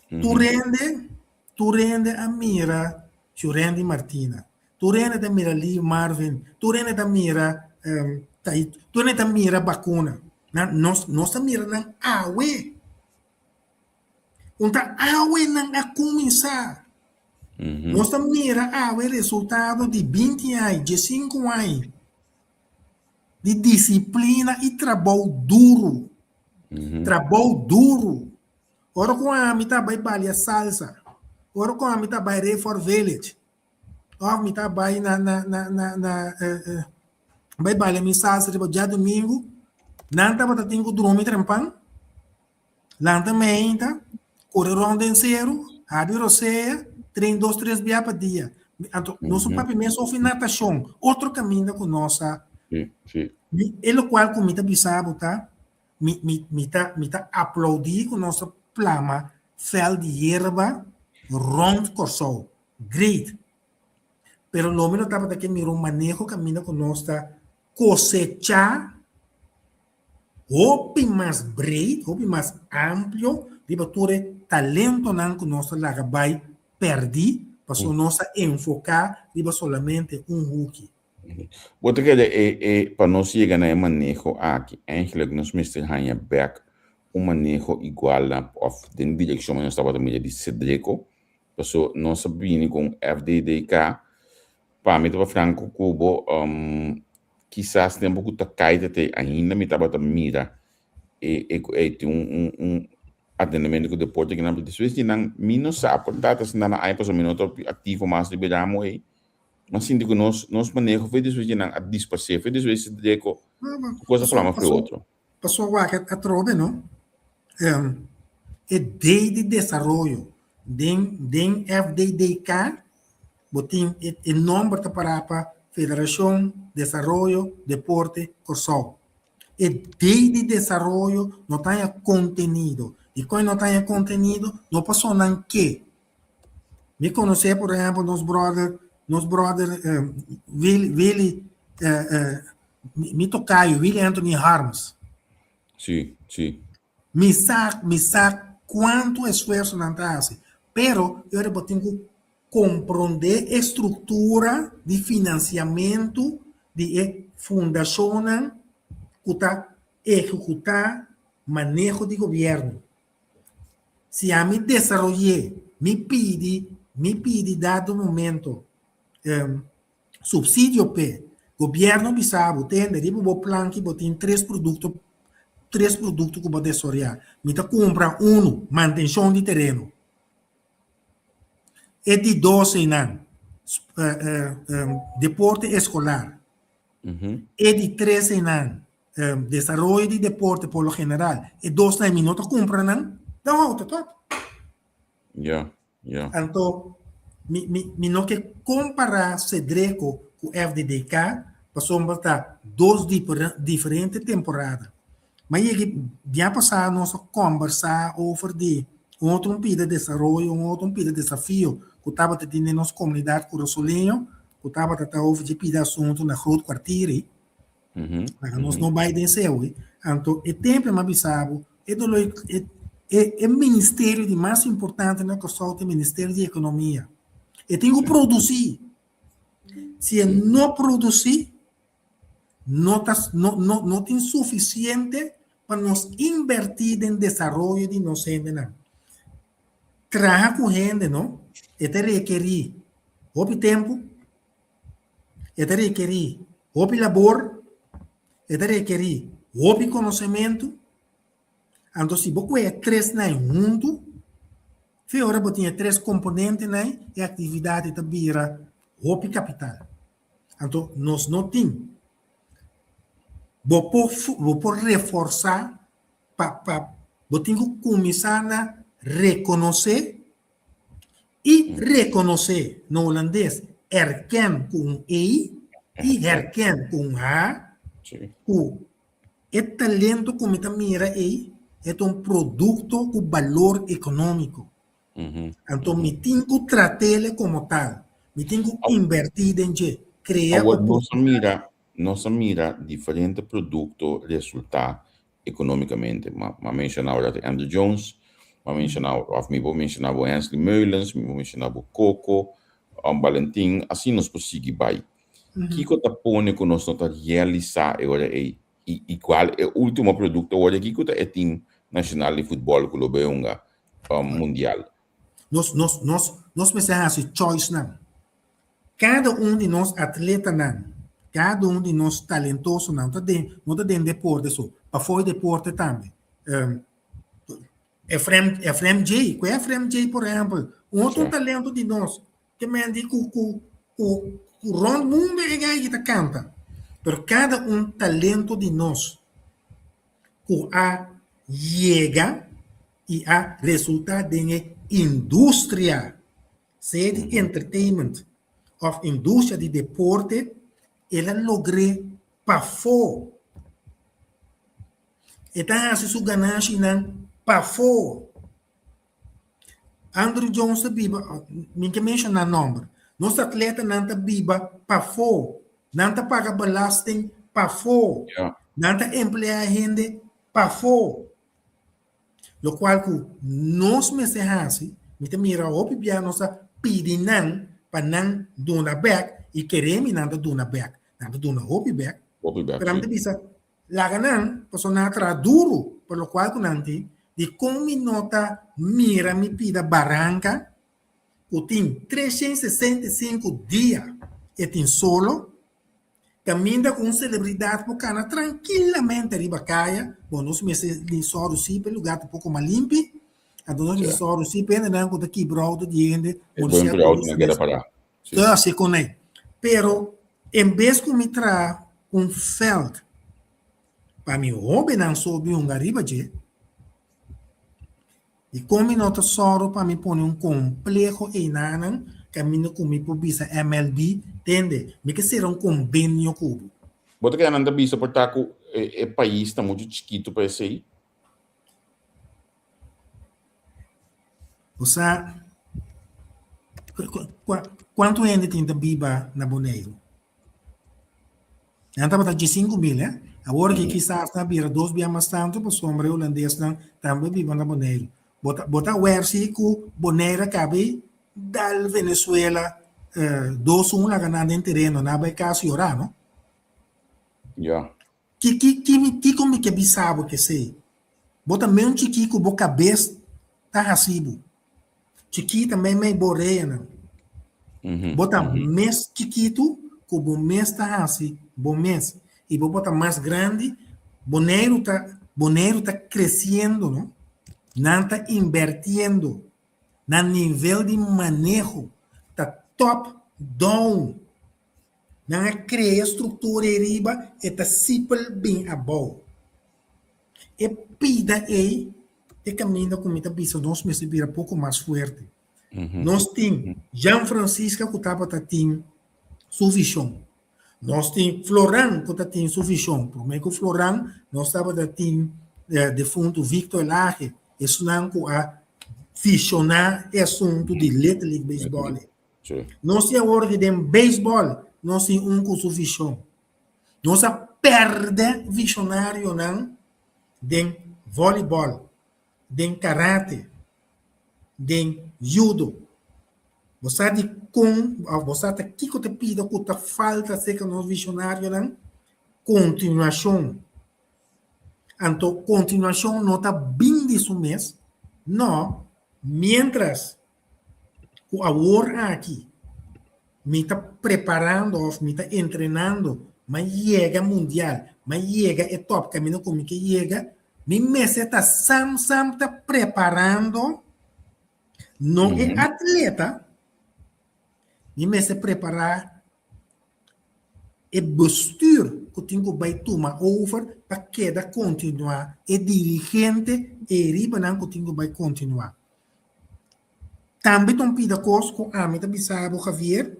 Tur hende, tur hende a mira Shurendi Martina. Tur hende ta mira Lee Marvin, tur hende ta mira tur hende ta mira bakuna. Nan nos nos ta mira nan awe. Un ta awe nan a kuminsá. Nos ta mira awe resultado di binti aña, diesinku aña di disiplina i trabou duru. Trabou duru. Ora ku ami ta bai balia salsa, ora ku ami ta bai Rayford Village, Òf mi ta bai na na na na na bai baila mi salsa riba djadumingu, nan tabata tin ku drumi trempan, lanta meinta, kore rònt den seru, habri rosea, tren dos tres bia pa dia. Anto nos a papia mes ofi natashon, otro kaminda ku nos a E lokual ku mi ta bisa bo ta, mi mi mi ta mi ta aplaudí ku nos a plama vèlt di yerba rònt Kòrsou. Great. Pero lo mi no tabata ke mira un maneho kaminda ku nos ta kosechá hopi mas breed, hopi mas amplio riba tur e talentonan ku nos ta laga bai pèrdí pasobra nos ta enfoká riba solamente un huki. Bo ta kere e e pa nos yega na e maneho aki eigenlijk nos mester haña bèk un maneho igual na òf den direkshon ku nos tabata mira di Cedreco Paso nos a bini ku un FDDK, pa mi ta franko ku bo, kisas tempu ku ta kai ta te ainda mi tabata mira e e ku ey tin un un un atendementu ku deporte kinan, pero despues di nan mi no sa por ta asina na aña pasobra mi no ta aktivo mas riba e ramo ey, mi a sinti ku nos nos maneho for despues di nan a disparsé, for despues di Sedreko ku kos a plama for e otro. Pasobra wak atrobe no, e day di desaroyo den den FDDK. Bo tin e e nòmber ta pará pa Federashon Desaroyo Deporte Kòrsou. E D di desaroyo no ta haña kontenido. Dikon e no ta haña kontenido? No pasobra nan ke. Mi konosé por ehèmpel nos bròder, nos bròder Willy, Willy mi tokayo Willy Anthony Harms. Sí, sí. Mi sa, mi sa kuantu esfuerso nan ta hasi, pero e ora bo tin ku komprondé e struktura di finansiamentu di e fundashonnan ku ta ehekutá maneho di gobièrnu. Si ami desaroy'é, mi pidi, mi pidi dado momento Subsidio p'e. Gobierno bisa bo, tende, riba bo planki bo tin tres produkto, tres produkto ku bo desoreá. Mi ta kumpra unu, mantenshon di tereno. E di dos einan, deporte eskolar. E di tres einan, desaroyo di deporte por lo general. E dosnan mi no ta kumpra nan, dan houta tòg. Ya. Ja. Anto, mi, mi, mi no ke kompará Cedreco ku FDDK, pasobra ta dos diferente temporada. Ma yegi bia pasá nos a kombersá over di un otro un pida desaroyo, un otro un pida desafio ku tabata tin den nos komunidat kurasoleño, ku tabata ta over dje pida asuntu na Groot Kwartier ei. Laga nos no bai den sewe. Anto e tempu mi a bisa bo, e dolo e e e ministerio di mas importante na Kòrsou ta e ministerio di ekonomia. E tin ku produsí. Si e no produsí, no ta no no no tin sufisiente pa nos inbertí den desaroyo di nos hendenan. Traha ku hende no, e ta rekerí hopi tempu, E ta rekerí hopi labor, e ta rekerí hopi konosementu. Anto si bo kue e tresnan huntu, fe ora bo tin e tres komponentenan, e aktividat ta bira hopi kapital. Anto nos no tin. Bo por bo por reforsá pa pa bo tin ku kuminsá na rekonosé I rekonosé, na hulandes, erken ku un ei i herken ku un ha, ku e talento ku mi ta mira ei e ta un produkto ku balor ekonómiko. Anto mi tin ku trat'el komo tal, mi tin ku inbertí den dje, krea Awor nos a mira, nos a mira diferente produkto resultá economicamente. Ma ma menciona ora di Andrew Jones, ma menciona of mi por menciona bo Hensley Meulens, mi por menciona bo Coco, um, Valentin, asina nos por sigui bai. Kiko ta pone ku nos no ta realisa e ora ei? I igual e ultimo produkto awor aki ku ta e team nacional di futbol ku lo bai hunga um, mundial. Nos, nos, nos, nos mester hasi choicenan. Kada un di nos atletanan, kada un di nos talentosonan ta den, no ta den deporte so, pafó e deporte tambe. Efrem, Efrem J, ku Efrem J por ehèmpel, un otro talento di nos, ke men di ku ku ku ku rònt mundu e gai ta kanta. Pero kada un talento di nos ku a yega i a resultá den e industria sea di entertainment of industria di deporte, el a logr'é pafó. E ta hasi su ganashinan pafó. Andrew Jones ta biba, mi ke menshoná nòmber, nos atletanan ta biba pafó, nan ta paga belasting pafó, nan ta empleá hende pafó. Lokual ku nos mester hasi, mi ta mira hopi bia nos ta pidi nan pa nan duna bek i kere mi nan ta duna bek. Nan ta duna hopi bek. Hopi bek, Pero mi ta bisa, laga nan, pasobra nan a traha duru pa lokual ku nan tin, dikon mi no ta mira mi pida baranka ku tin 365 dia e tin solo? Kaminda ku un selebridat por kana trankilamente riba kaya, bon nos mester di sòru si pa e lugar ta poko mas limpi, anto nos mester sòru si pa hendenan ku ta kibra outo di hende, E buen pri outo no keda pará. Ta hasi kuné. Pero en bes ku mi traha un vèlt pa mi hóbennan so bin hunga riba dje, Dikon mi no ta sòru pa mi pone un kompleho einanan? kaminda ku mi por bisa MLB, tende, mi ke sera un kombenio ku bo. Bo ta kere nan ta bisa por ta ku e pais ta muchu chikitu pa esei? Bo sa kuantu hende tin ta biba na Boneiru? Nan tabata 15.000, eh? Awor ki kisas nan bira dos bia mas tantu pasobra e hulandesnan tambe biba na Boneiru. Bo ta bo ta wer si ku Boneiru a kabe dal Venezuela 2-1 laga nan den tereno, nan a bai kas yora, no? Ya. Ki ki ki mi kiko mi ke bisa bo kesei? Bo ta meun chikí ku bo kabes ta hasi bo. Chikí ta meimei bo oreanan. Bo ta mes chikitu ku bo mes ta hasi bo mes. I bo por ta mas grandi. Boneiru ta Boneiru ta kresiendo no. Nan ta inbertiendo. Nan nivel di maneho ta top down. Nan a krea struktura ei riba e ta sipel bin abou. E pida ei e kaminda ku mi ta bisa nos mester bira poko mas fuerte. Nos tin Jan Francisca ku tabata tin su vishon. Nos tin Floran ku ta tin su vishon. Promé ku Floran nos tabata tin defuntu Victor Lage, esunnan ku a vishoná e asuntu di Little League Baseball ei. Nos tin awor ki den beisbòl nos tin un ku su vishon. Nos a pèrdè vishonarionan den vòlibòl, den karate, den yudo. Bo sa dikon òf bo sa ta kiko ta pida ku ta falta aserka nos vishonarionan? Kontinuashon. Anto kontinuashon no ta bin di su mes, no, miéntras ku awor aki mi ta preparando of mi ta entrenando ma yega mundial, ma yega e top kaminda ku mi ke yega, mi mester ta sam sam ta preparando no e atleta, mi mester prepara e bestuur ku tin ku bai tuma over pa keda kontinuá, e dirigente e ribanan ku tin ku bai kontinuá. Tambe ta un pida kos ku ami ta bisa bo Javier,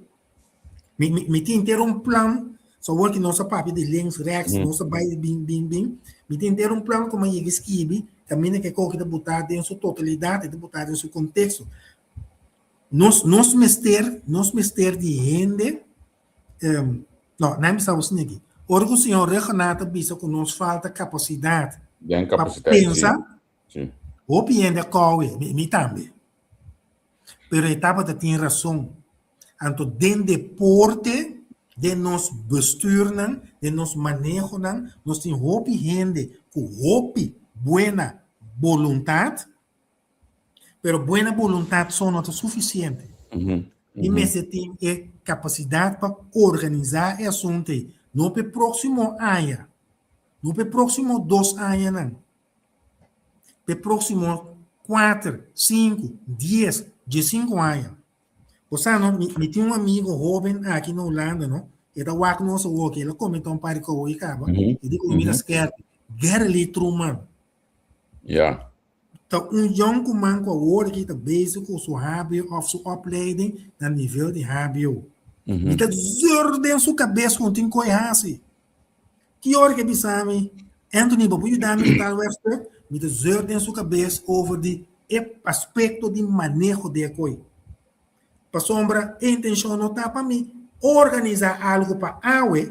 mi mi mi tin henter un plan, so awor ki nos a papia di links, rechts, nos a bai bin bin bin, mi tin henter un plan ku mi a yega skibi, kaminda ku e koki ta butá den su totalidat, e ta butá den su konteksto. Nos nos mester nos mester di hende, no, nan a bisa bo asina aki, ora ku señor Rhuggenaath ta bisa ku nos falta kapasidat pa pensa, Sí. Hopi hende a kowe, mi, mi tambe. Pero e tabata tin rason. Anto den deporte, den nos bestuurnan, den nos manehonan, nos tin hopi hende ku hopi buena boluntad, pero buena boluntad so no ta sufisiente. Mi mester tin e kapasidat pa organisá e asuntu ei. No pa e próksimo aña, no pa e próksimo dos añanan, p'e próksimo kuater, sinku, dies, diesinku aña. Bo sa no, mi, mi tin un amigo hóben aki na Hulanda no, e ta wak nos awor aki, el a komentá un par di kos hoy kaba, e di ku mi ta skèrpi, Gary Lee Truman. Ja. Ta un yònkuman ku awor aki ta bezig ku su hbo òf su opleiding na nivel di hbo. Mi ta zùr den su kabes ku no tin koi hasi. Ki ora ke bisa mi, Anthony, bo por yuda mi ku tal website? Mi ta zeur den su kabes over di e aspekto di maneho di e koi. Pasobra e intenshon no ta pa mi organisá algu pa awe,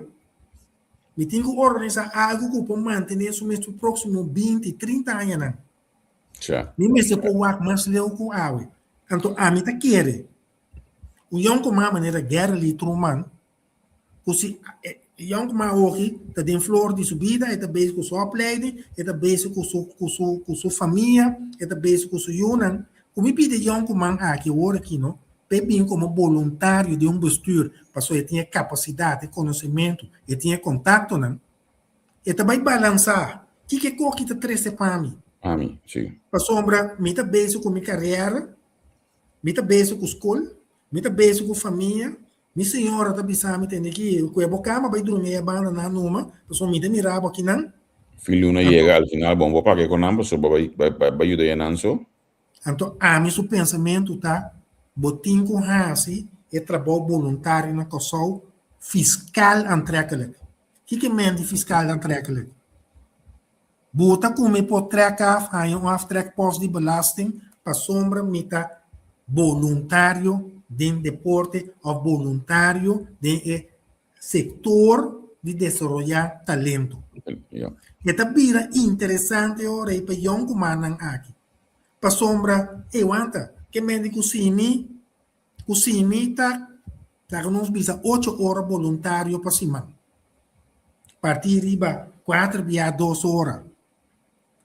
mi tin ku organisá algu ku por mantené su mes pa próksimo 20, 30 añanan. Mi mester por wak mas leu ku awe. Anto ami ta kere un yònkuman manera Gary Lee Truman Ku si e yònkuman awoki ta den flor di su bida, e ta bezig ku su opleiding, e ta bezig ku su ku su ku su famia, e ta bezig ku su yunan. Ku mi pidi e yònkuman aki awor aki no, pa e bin komo boluntario den un bestuur, pasobra e tin e kapasidat, e konosementu, e tin e kontaktonan, e ta bai balansá kiko e koki ta trese pa mi. Pa mi, si. Pasobra mi ta bezig ku mi karera, mi ta bezig ku skol, mi ta bezig ku famia, Mi señora ta bisa mi tende ki ku e bo kama bai drumi e banda nan numa, pasobra mi ta mira bo akinan. Fin luna yega al final bon bo papia ku nan pasobra bo bai bai yuda e nan so. Anto ami su pensamentu ta. Bo tin ku hasi e trabou boluntario na Kòrsou fiskal aantrekkelijk. Kiko men di fiskal aantrekkelijk? Bo ta ku mi por trek af haña un aftrekpost di belasting pasobra mi ta boluntario den deporte òf boluntario den e sektor di desaroyá talento. E ta bira interesante ora ei pa yònkumannan aki. Pasobra, ey wanta, ke men di ku si mi, ku si mi ta, laga nos bisa ocho ora boluntario pa siman, partí riba kuater bia dos ora.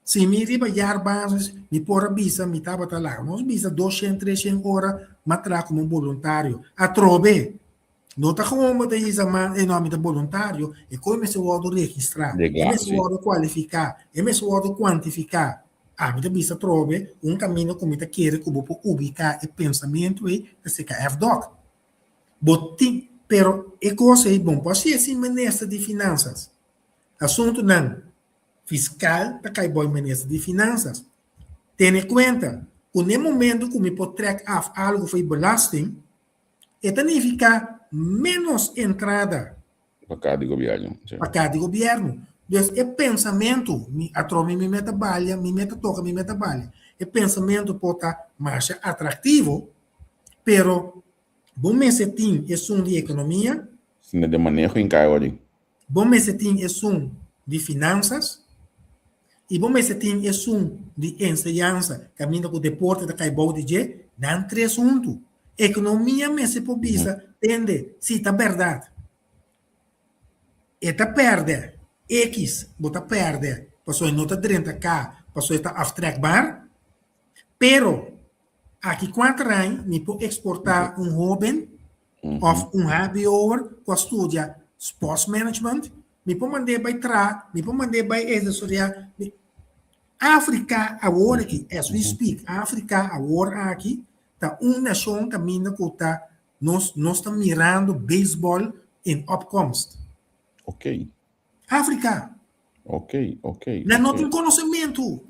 Si mi riba jaar basis, mi por a bisa mi tabata, laga nos bisa doshen, treshen ora m'a traha komo boluntario. Atrobe, no ta gewoon bo ta hisa man, ey no, mi ta boluntario, e koe mester wòrdu registrá, e mester wòrdu kualifiká, e mester wòrdu kuantifiká. Ami ta bisa atrobe, un kaminda ku mi ta kere ku bo por ubiká e pensamentu ei ta serka FDOK. Bo tin, pero e kos ei bon por hasié sin minister di Finansas. Asuntunan fiskal ta kai bou e minister di Finansas. Tene kuenta ku n'e momentu ku mi por trèk af algu for e belasting, e ta nifiká ménos entrada Pa kar di gobièrnu. Sí. Pa kar di gobièrnu. Dus e pensamentu, mi atrobe mi meta balia, mi meta toka, mi meta balia. E pensamentu por ta masha atraktivo, pero bo mester tin esun di ekonomia. Sino den maneho in kai ori. Bo mester tin esun di finansas i bo mester tin esun di enseñansa kaminda ku deporte ta kai bou di dje, nan tres huntu. Ekonomia mester por bisa, tende, si ta bèrdat. E ta pèrdè X, bo ta pèrdè pasobra e no ta drenta ka, pasobra e ta aftrekbaar. Pero aki kuater aña mi por eksportá un hóben òf un hbo'er ku a studia sports management, mi por mand'é bai traha, mi por mand'é bai estudiá. Afrika awor aki, as we speak, Afrika awor aki ta un nashon kaminda ku ta nos nos ta mirando baseball in opkomst. Ok. Afrika. Ok, ok. Nan no tin konosementu.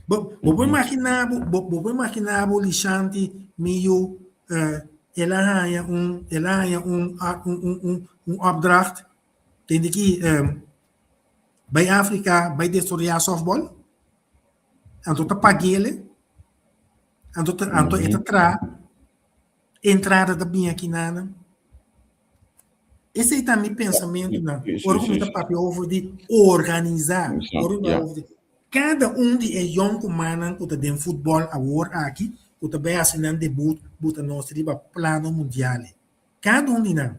Bo bo por imaginá bo bo bo por imaginá bo Lishanti mi yu el a haña un el a haña un un un un un opdracht tende ki bai Afrika bai desaroyá softball anto ta pag'ele anto ta anto e ta traha entrada ta bin aki nan. Esei ta mi pensamentunan ora ku mi ta papia over di organisá, ora ku mi papia over di kada un di e yònkumannan ku ta den futbòl awor aki ku ta bai hasi nan debut buta nos riba plano mundial. Kada un di nan.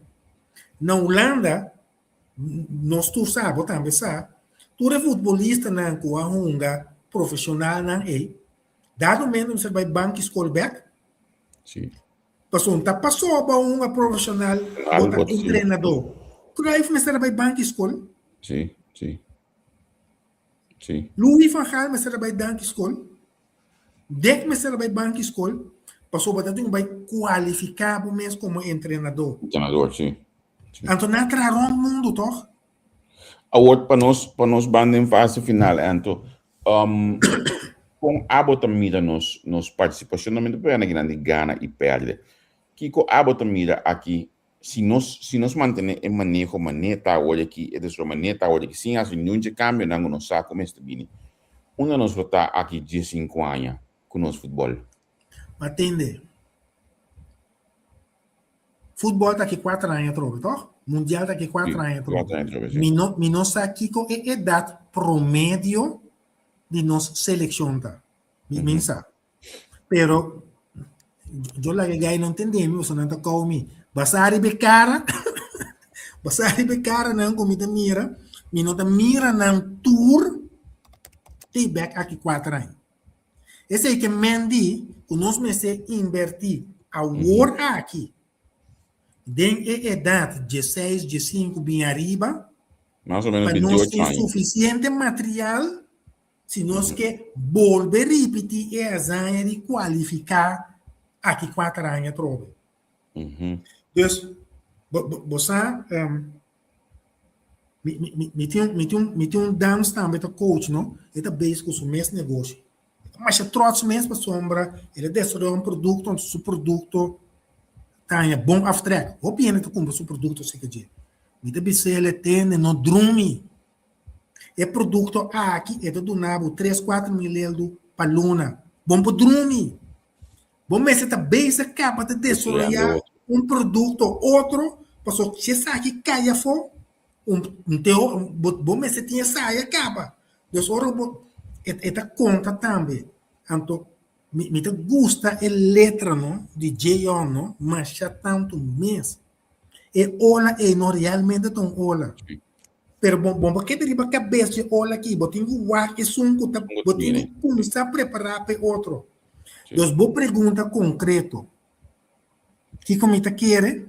Na Hulanda nos tur sa, bo tambe sa, tur e futbolistanan ku a hunga profeshonalnan ei, dado momento mester bai banki skol bèk. Sí. Pasobra no ta pasobra bo hunga profeshonal, bo ta entrenadó. Cruyff mester a bai banki skol. Sí, sí. Sí. Louis van Gaal mester a bai danki skol. Dick mester a bai banki skol. Pasobra bo ta tin ku bai kualifiká bo mes komo entrenadó. Entrenador, sí. Sí. Anto nan a traha rònt mundu, tòg? Awor, pa nos, pa nos ban den fase final, Anto, um, kon abo ta mira nos, nos partisipashon? No mi ta papia na kinan di gana i pèrdè. Kiko abo ta mira aki si nos, si nos mantené e maneho manera ta awor aki, e desor manera ta awor aki, sin hasi niun dje kambionan ku nos sa ku mester bini, unda nos lo ta aki diesinku aña ku nos futbòl? Ma tende, Futbol ta ki kuater aña atrobe, toch? Mundial ta ki kuater aña atrobe. Mi no, mi no sa kiko e edat promedio di nos selekshon ta. Mi mm -hmm. sa. Pero yo laga gai no entende mi, pasobra nan ta kou mi. Basá riba e kara, basá riba e kara nan ku mi ta mira, mi no ta mira nan tur te bek aki kuater aña. Esei ke men di ku nos mester inbertí awor aki den e edat dieseis, diesinku bin ariba Mas o menos pa nos 28 tin aña. sufisiente material si nos ke bolbe ripití e hazaña di kualifiká aki kuater aña atrobe. Dus bo bo bo sa Mi, mi, mi, mi tin, mi tin un, mi tin un dans tambe ta coach, no? E ta bezig ku su mes negoshi. Masha trots mes pasobra el a desaroyá un produkto, anto su produkto ta haña bon aftrek. Hopi hende ta kumpra su produkto así ke dje. Mi ta bis'el e tende no drumi. E produkto aki e ta duna bo tres 4000 eldu pa luna. Bon por drumi. Bo mester ta bezig kaba ta desaroyá un produkto otro pasobra si esaki kai afó un bo bo mester tin esaya kaba. Dus ora bo e ta konta tambe. Anto mi mi ta gusta e letra no di Jeon no masha tantu mes. E ola ei no realmente ta un ola. Pero bo bo por keda riba kabes dje ola aki, bo tin ku wak esun ku ta bo tin ku kuminsá prepará pa e otro. Dus bo pregunta konkreto, kiko mi ta kere?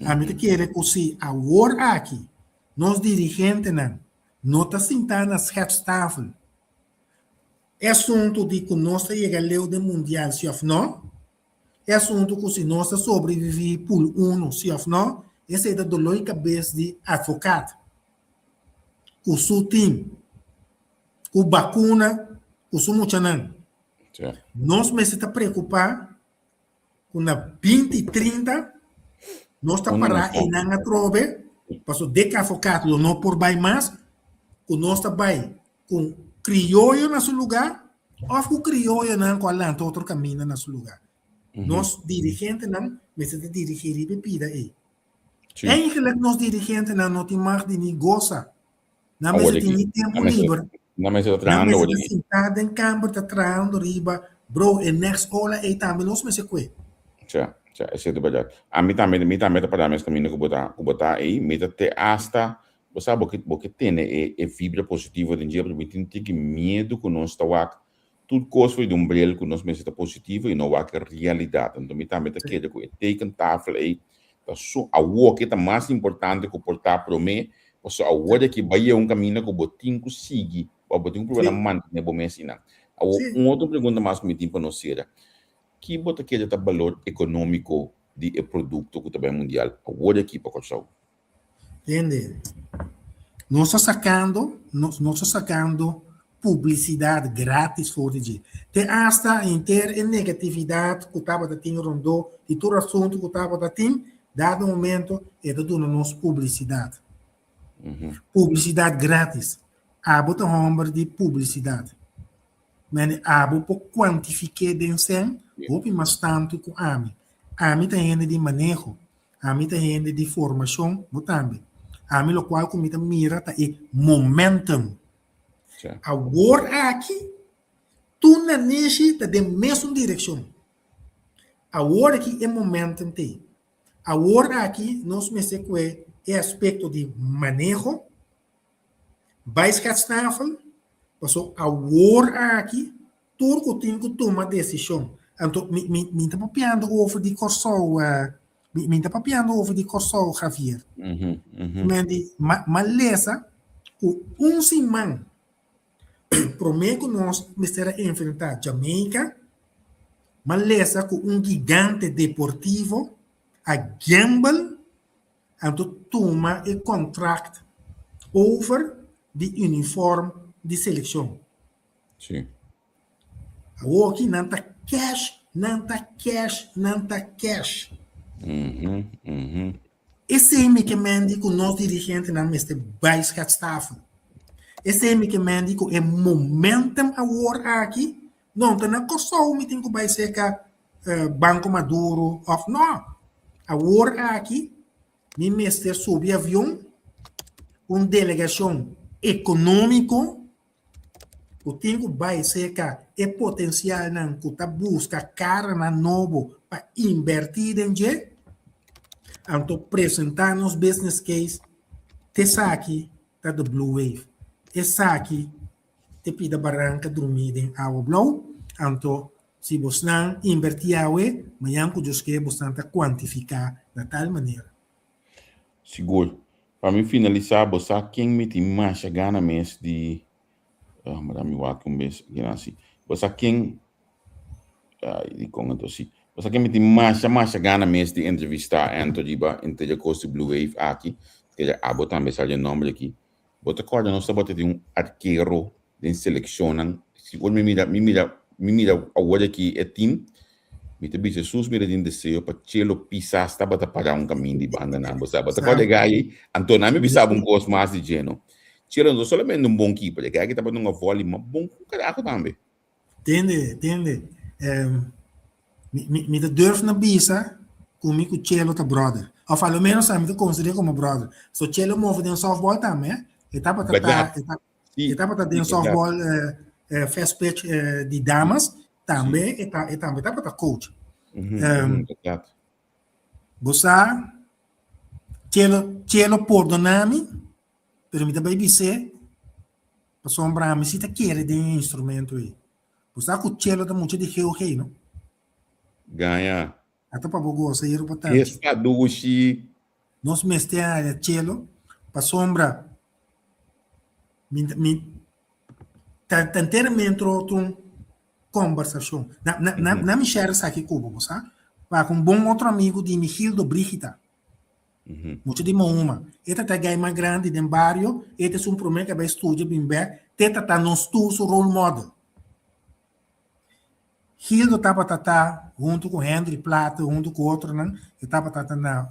Ami ta kere ku si awor aki nos dirigentenan no ta sintá na schepstafel, e asuntu di ku nos ta yega leu den mundial si òf no, e asuntu ku si nos ta sobreviví pool uno si òf no, esei ta doló di kabes di advokat ku su tim, ku bakuna ku su muchanan. Nos mester ta preokupá ku na 2030 nos ta pará einan atrobe, pasobra dek advokat lo no por bai mas, ku nos ta bai ku krioyo na su lugá òf ku krioyonan ku a lanta otro kaminda na su lugá. Nos dirigentenan mester ta dirigí riba e pida ei. Eigenlijk nos dirigentenan no tin mag di ni gosa. Nan mester tin ni tempu liber. Nan mester ta Nan trahando mester ta sintá den kamber ta trahando riba, bro, e next ola ei tambe nos mester kue. Tja, tja, esei ta bèrdat. Ami tambe, mi tambe ta pará mes kaminda ku bo ta, ku bo ta ei. Mi ta te asta, bo sa, bo ke, bo ke tene e, e vibra positivo den dje, pero mi tin tiki miedu ku nos ta wak tur kos for di un bril ku nos mester ta positivo i no wak e realidat. Anto mi tambe ta kere ku e tekentafel ei ta su, awor ke ta mas importante ku por ta promé, pasobra awor di aki bai un kaminda ku bo tin ku sigui, òf bo tin ku prueba na mantené bo mes einan. Awor, un otro pregunta mas ku mi tin pa nos sera, ki bo ta kere ta balor ekonómiko di e produkto ku ta bai mundial awor di aki pa Kòrsou? Tende? Nos ta sacando, nos, nos ta sacando publicidad gratis for di dje. Te hasta henter e negatividad cu tabata tin rondó di tur asunto cu tabata tin, dado momento e ta duna nos publicidad. Publicidad gratis. Abo ta homber di publicidad. Mende abo por cuantifiké den sen hopi mas tanto cu ami. Ami ta hende di maneho. Ami ta hende di formashon, bo tambe. Ami lokual ku mi ta mira ta e momentum. Awor aki, tur nanishi ta den mesun direkshon. Awor aki e momentum t'ei. Awor aki nos mester kue e aspekto di maneho, bai schetstafel, paso awor aki Tur ku tin ku tuma desishon. Anto mi mi mi ta papiando over di Kòrsou, mi mi ta papiando over di Kòrsou, Javier. Men di ma ma lesa ku un siman promé ku nos mester a enfrentá Jamaica, ma lesa ku un gigante deportivo a gamble anto tuma e kontrakt over di uniform di selekshon. Sí. Awoki nan ta cash, nan ta cash, nan ta cash. Esei mi ke men di ku nos dirigentenan mester bai schetstafel. Esei mi ke men di ku e momentum awor aki, no ta na Kòrsou mi tin ku bai serka Banko Maduro òf no. Awor aki mi mester subi avion, un delegashon ekonómiko ku tin ku bai serka e potensialnan ku ta buska karanan nobo pa inbertí den dje, anto presentá nos business case, t'esaki ta The Blue Wave, esaki t'e pida baranka drumí den awa blou, anto si bosnan inbertí awe, mañan ku Dios ke bosnan ta kuantifiká na tal manera. Sigur. Pa mi finalisá, bo sa ken mi tin masha gana mes di ah, mira mi wak un bes akinan si. Bo sa ken ay, dikon anto si. Bo sa ken mi tin masha masha gana mes di entrevistá Anto riba interior kos di Blue Wave aki. Keda abo tambe sa dje nomber aki. Bo ta kòrda nos tabata tin un arkero den selekshonnan. Sigur mi mira, mi mira. mi mira awor aki e team, mi ta bisa Jesus mira tin deseo pa Chelo Pisas tabata para un kamin di banda nan, bo sa, bo ta kòrda e gai ei? Anto nan mi bisa bo un kos mas di dje, no? Chelo no ta solamente un bon keeper, e gai aki tabata un vòli mas bon ku karaho tambe. Tende, tende, mi, mi, mi ta durf na bisa ku mi ku Chelo ta brother. Of a lo menos ami ta konsider'é komo brother. So Chelo move den softball tambe, eh? E tabata ta, e ta, e tabata den softball fast pitch di damas, tambe e ta, e tambe tabata coach. Bo sa, Chelo, Chelo pordona mi, pero mi ta bai bis'é pasobra ami si ta kere den e instrumento ei. Bo sa ku Chelo ta mucha di GOG, no? Gaña. Ata pa bo gosa yero pa tantu. Esta dushi. Nos mester haya Chelo pasobra mi mi ta ta enteramente otro un kombersashon. Na na na na mi share esaki ku bo, bo sa? Pa ku un bon otro amigu di mi Gildo Brigita. Mucha di Mahuma. E ta ta e gai mas grandi den bario, e ta esun promé ku a bai studia bin bèk, te ta ta nos tur su role model. Gildo tabata ta huntu ku Henry Platte, huntu ku otronan, e tabata ta na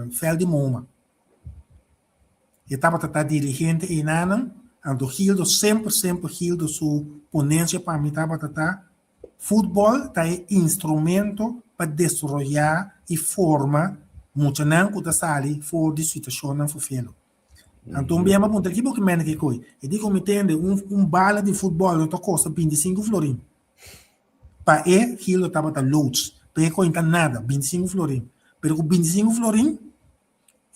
vèlt di Mahuma. E tabata ta dirigente einanan, anto Gildo semper semper Gildo su ponensia pa mi tabata ta futbòl ta e instrumento pa desaroyá i forma muchanan ku ta sali for di situashonnan fofelo. Anto un bia mi a puntra, Ki bo ke mende ke koi? E di ku mi tende un un bala di futbòl lo ta kosta bintisingu florin. Pa e Gildo tabata loods, pa e koi no ta nada, bintisingu florin. Pero ku bintisingu florin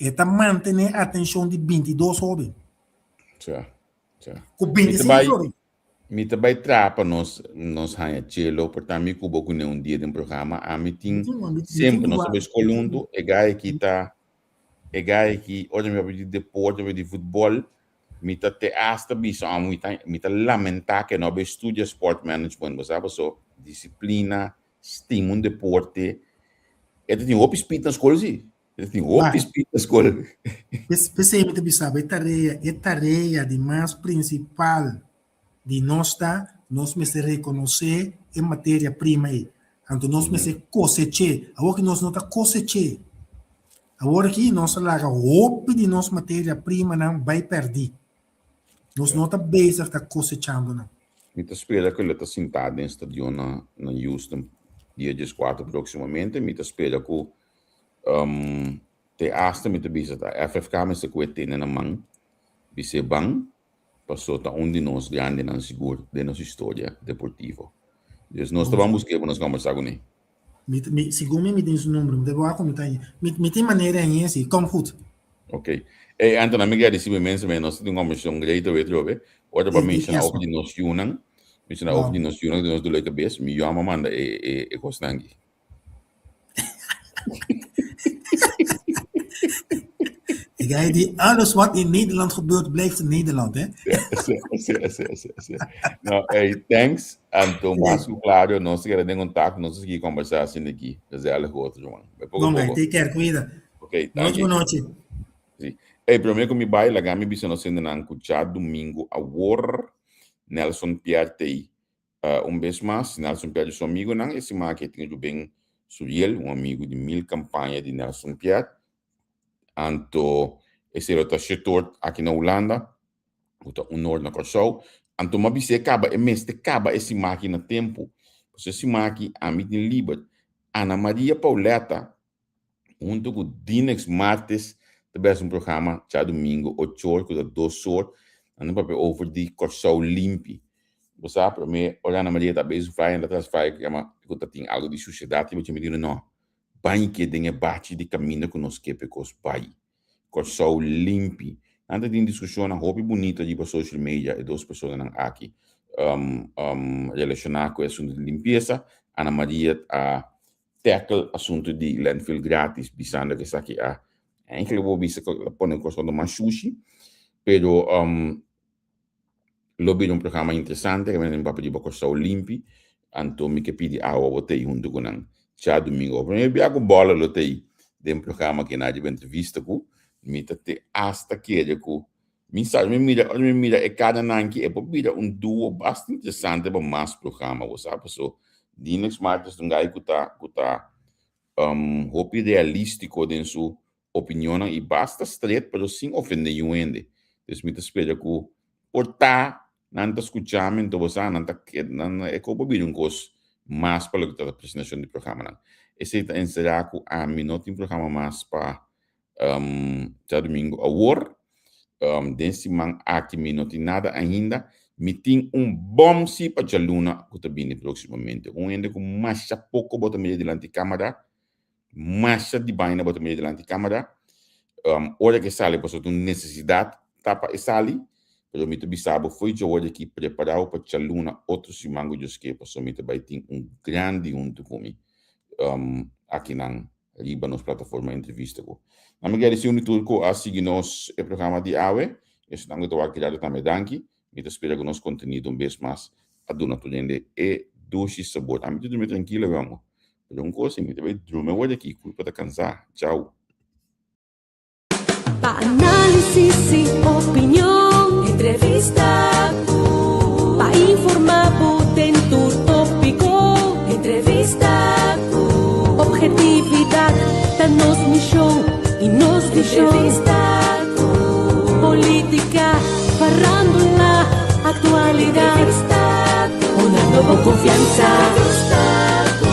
E ta mantené atenshon di bintidos hóben. Tja, tja. Ku bintisingu florin. Mi ta bai traha pa nos nos haña chelo, por ta mi ku bo kuné un dia den programa. Ami tin semper nos ta bai skol huntu, e gai aki ta e gai aki ora mi papia di deporte, papia di futbòl, mi ta te asta bisa mi ta mi ta lamentá ke no a bai studia sport management, bo sa paso disiplina, Stima un deporte. E ta tin hopi speed na skol si. E ta tin hopi speed na skol. P'esei mi ta bisa bo e tarea, e tarea di mas prinsipal di nos ta nos mester rekonosé e materia prima ei. Anto nos mester kosech'é. Awor ki nos no ta kosech'é. Awor aki nos a laga hopi di nos materia primanan bai pèrdí. Nos no ta bezig ta kosechando nan. Mi ta spera ku lo ta sintá den stadion na na Houston dia dieskuater próksimamente. Mi ta spera ku te asta mi ta bisa ta FFK mester ku e tene na man bis'é ban paso ta un di nos grandenan sigur den nos historia deportivo. Dus nos ta ban busk'é pa nos kòmbersá kuné. Mi, mi, segun mi, mi tin su numero. Mi ta wak mi ta mi, mi tin manera en esi. Kom goed. Ok. Hey, Anton, mi gradeci inmensamente. Nos tin un conversacion great awe trobe. Ora pa menciona over di nos yunan. Menciona over di nos yunan, di nos dolor cabeza. Mi yu a manda e, e, e cosnan aki. Ik ga die alles wat in Nederland gebeurt, blijft in Nederland, hè? Ja, sí, sí, sí, sí, sí. No, hey, thanks. Anto, mas ku klaro, nos ta keda den kontakto, nos ta sigui kombersá asina aki. Gezellig otro, Juan. Bai poko Bon, poko. take care, cuida. Ok, Nochi, danki. bon nochi. Sí. Hey, promé ku mi bai, laga mi bisa nos hendenan ku djadumingu awor Nelson Pierre t'ei. Un bes mas, Nelson Pierre di su amigonan. E siman aki e tin Ruben Suriel, un amigu di mil kampaña di Nelson Pierre. Anto esei lo ta shetor aki na Hulanda, ku ta un or na Kòrsou. Anto m'a bis'é kaba e mester kaba e siman aki na tempu. Pasobra e siman aki ami tin liber. Ana Maria Pauletta huntu ku Dinex Martes ta bes un programa djadumingu ocho or ku ta dos or. Nan ta papia over di Kòrsou limpi. Bo sa promé ora Ana Maria ta bes su flyer, nan ta tras flyer ku yama ku ta tin algu di sushedat riba dje. Mi di no, Bañi ke den e bachi di kaminda ku nos ke p'e kos bai. Kòrsou limpi. Nan ta tin diskushonnan hopi bunita riba social media e dos personanan aki relashoná ku e asuntu di limpiesa. Ana Maria a tackle asuntu di landfill gratis bisando ku esaki a eigenlijk bo bisa ku a pone Kòrsou mas shushi pero Lo bira un programa interesante kaminda mi papia riba Kòrsou limpi, anto mi ke pidi awa bo t'ei huntu ku nan djadumingu. Promé bia ku bòla lo t'ei den programa ke na riba entrevista ku mi ta te asta kere ku. Mi sa, mi mira, ora mi mira e karanan aki, e por bira un duo basta interesante pa mas programa, bo sa. Paso Dinex Martens ta un guy ku ta, ku ta hopi realístiko den su opinionnan i basta stret, pero sin ofendé niun hende. Dus mi ta spera ku por ta nan ta skucha mi, anto bo sa, nan ta nan e ko por bira un kos mas pa loke ta ta presentashon di programanan. Esei ta enserá ku ami no tin programa mas pa djadumingu awor. Den siman aki mi no tin nada ainda. Mi tin un bòm si pa djaluna ku ta bini próksimamente. Un hende ku masha poko bo ta mira dilanti kámara, masha di baina bo ta mira dilanti kámara. Ora ku e sali pasobra ta un nesesidat ta pa e sali, pero mi ta bisa bo fo'i djawor aki prepará bo pa djaluna otro siman ku Dios ke pasobra mi ta bai tin un grandi huntu ku mi akinan riba nos plataforma entrevista ku. Nan mi gradisí un di tur ku a sigui nos e programa di awe. Esnan ku ta wak Gerardo tambe danki. Mi ta spera ku nos kontenido un bes mas a duna tur hende e dushi sabor. Ami ta drumi trankilo awe amo. Pero un kos si mi ta bai drumi awor aki, kurpa ta kansá. Chau. Pa análisis y opinion, entrevista cu. Pa informa bo den tur tópico, entrevista cu. Objetividad ta nos misión y nos visión. Entrevista cu. Política, farándula, actualidad. Entrevista cu. Honrando bo confianza. Entrevista cu.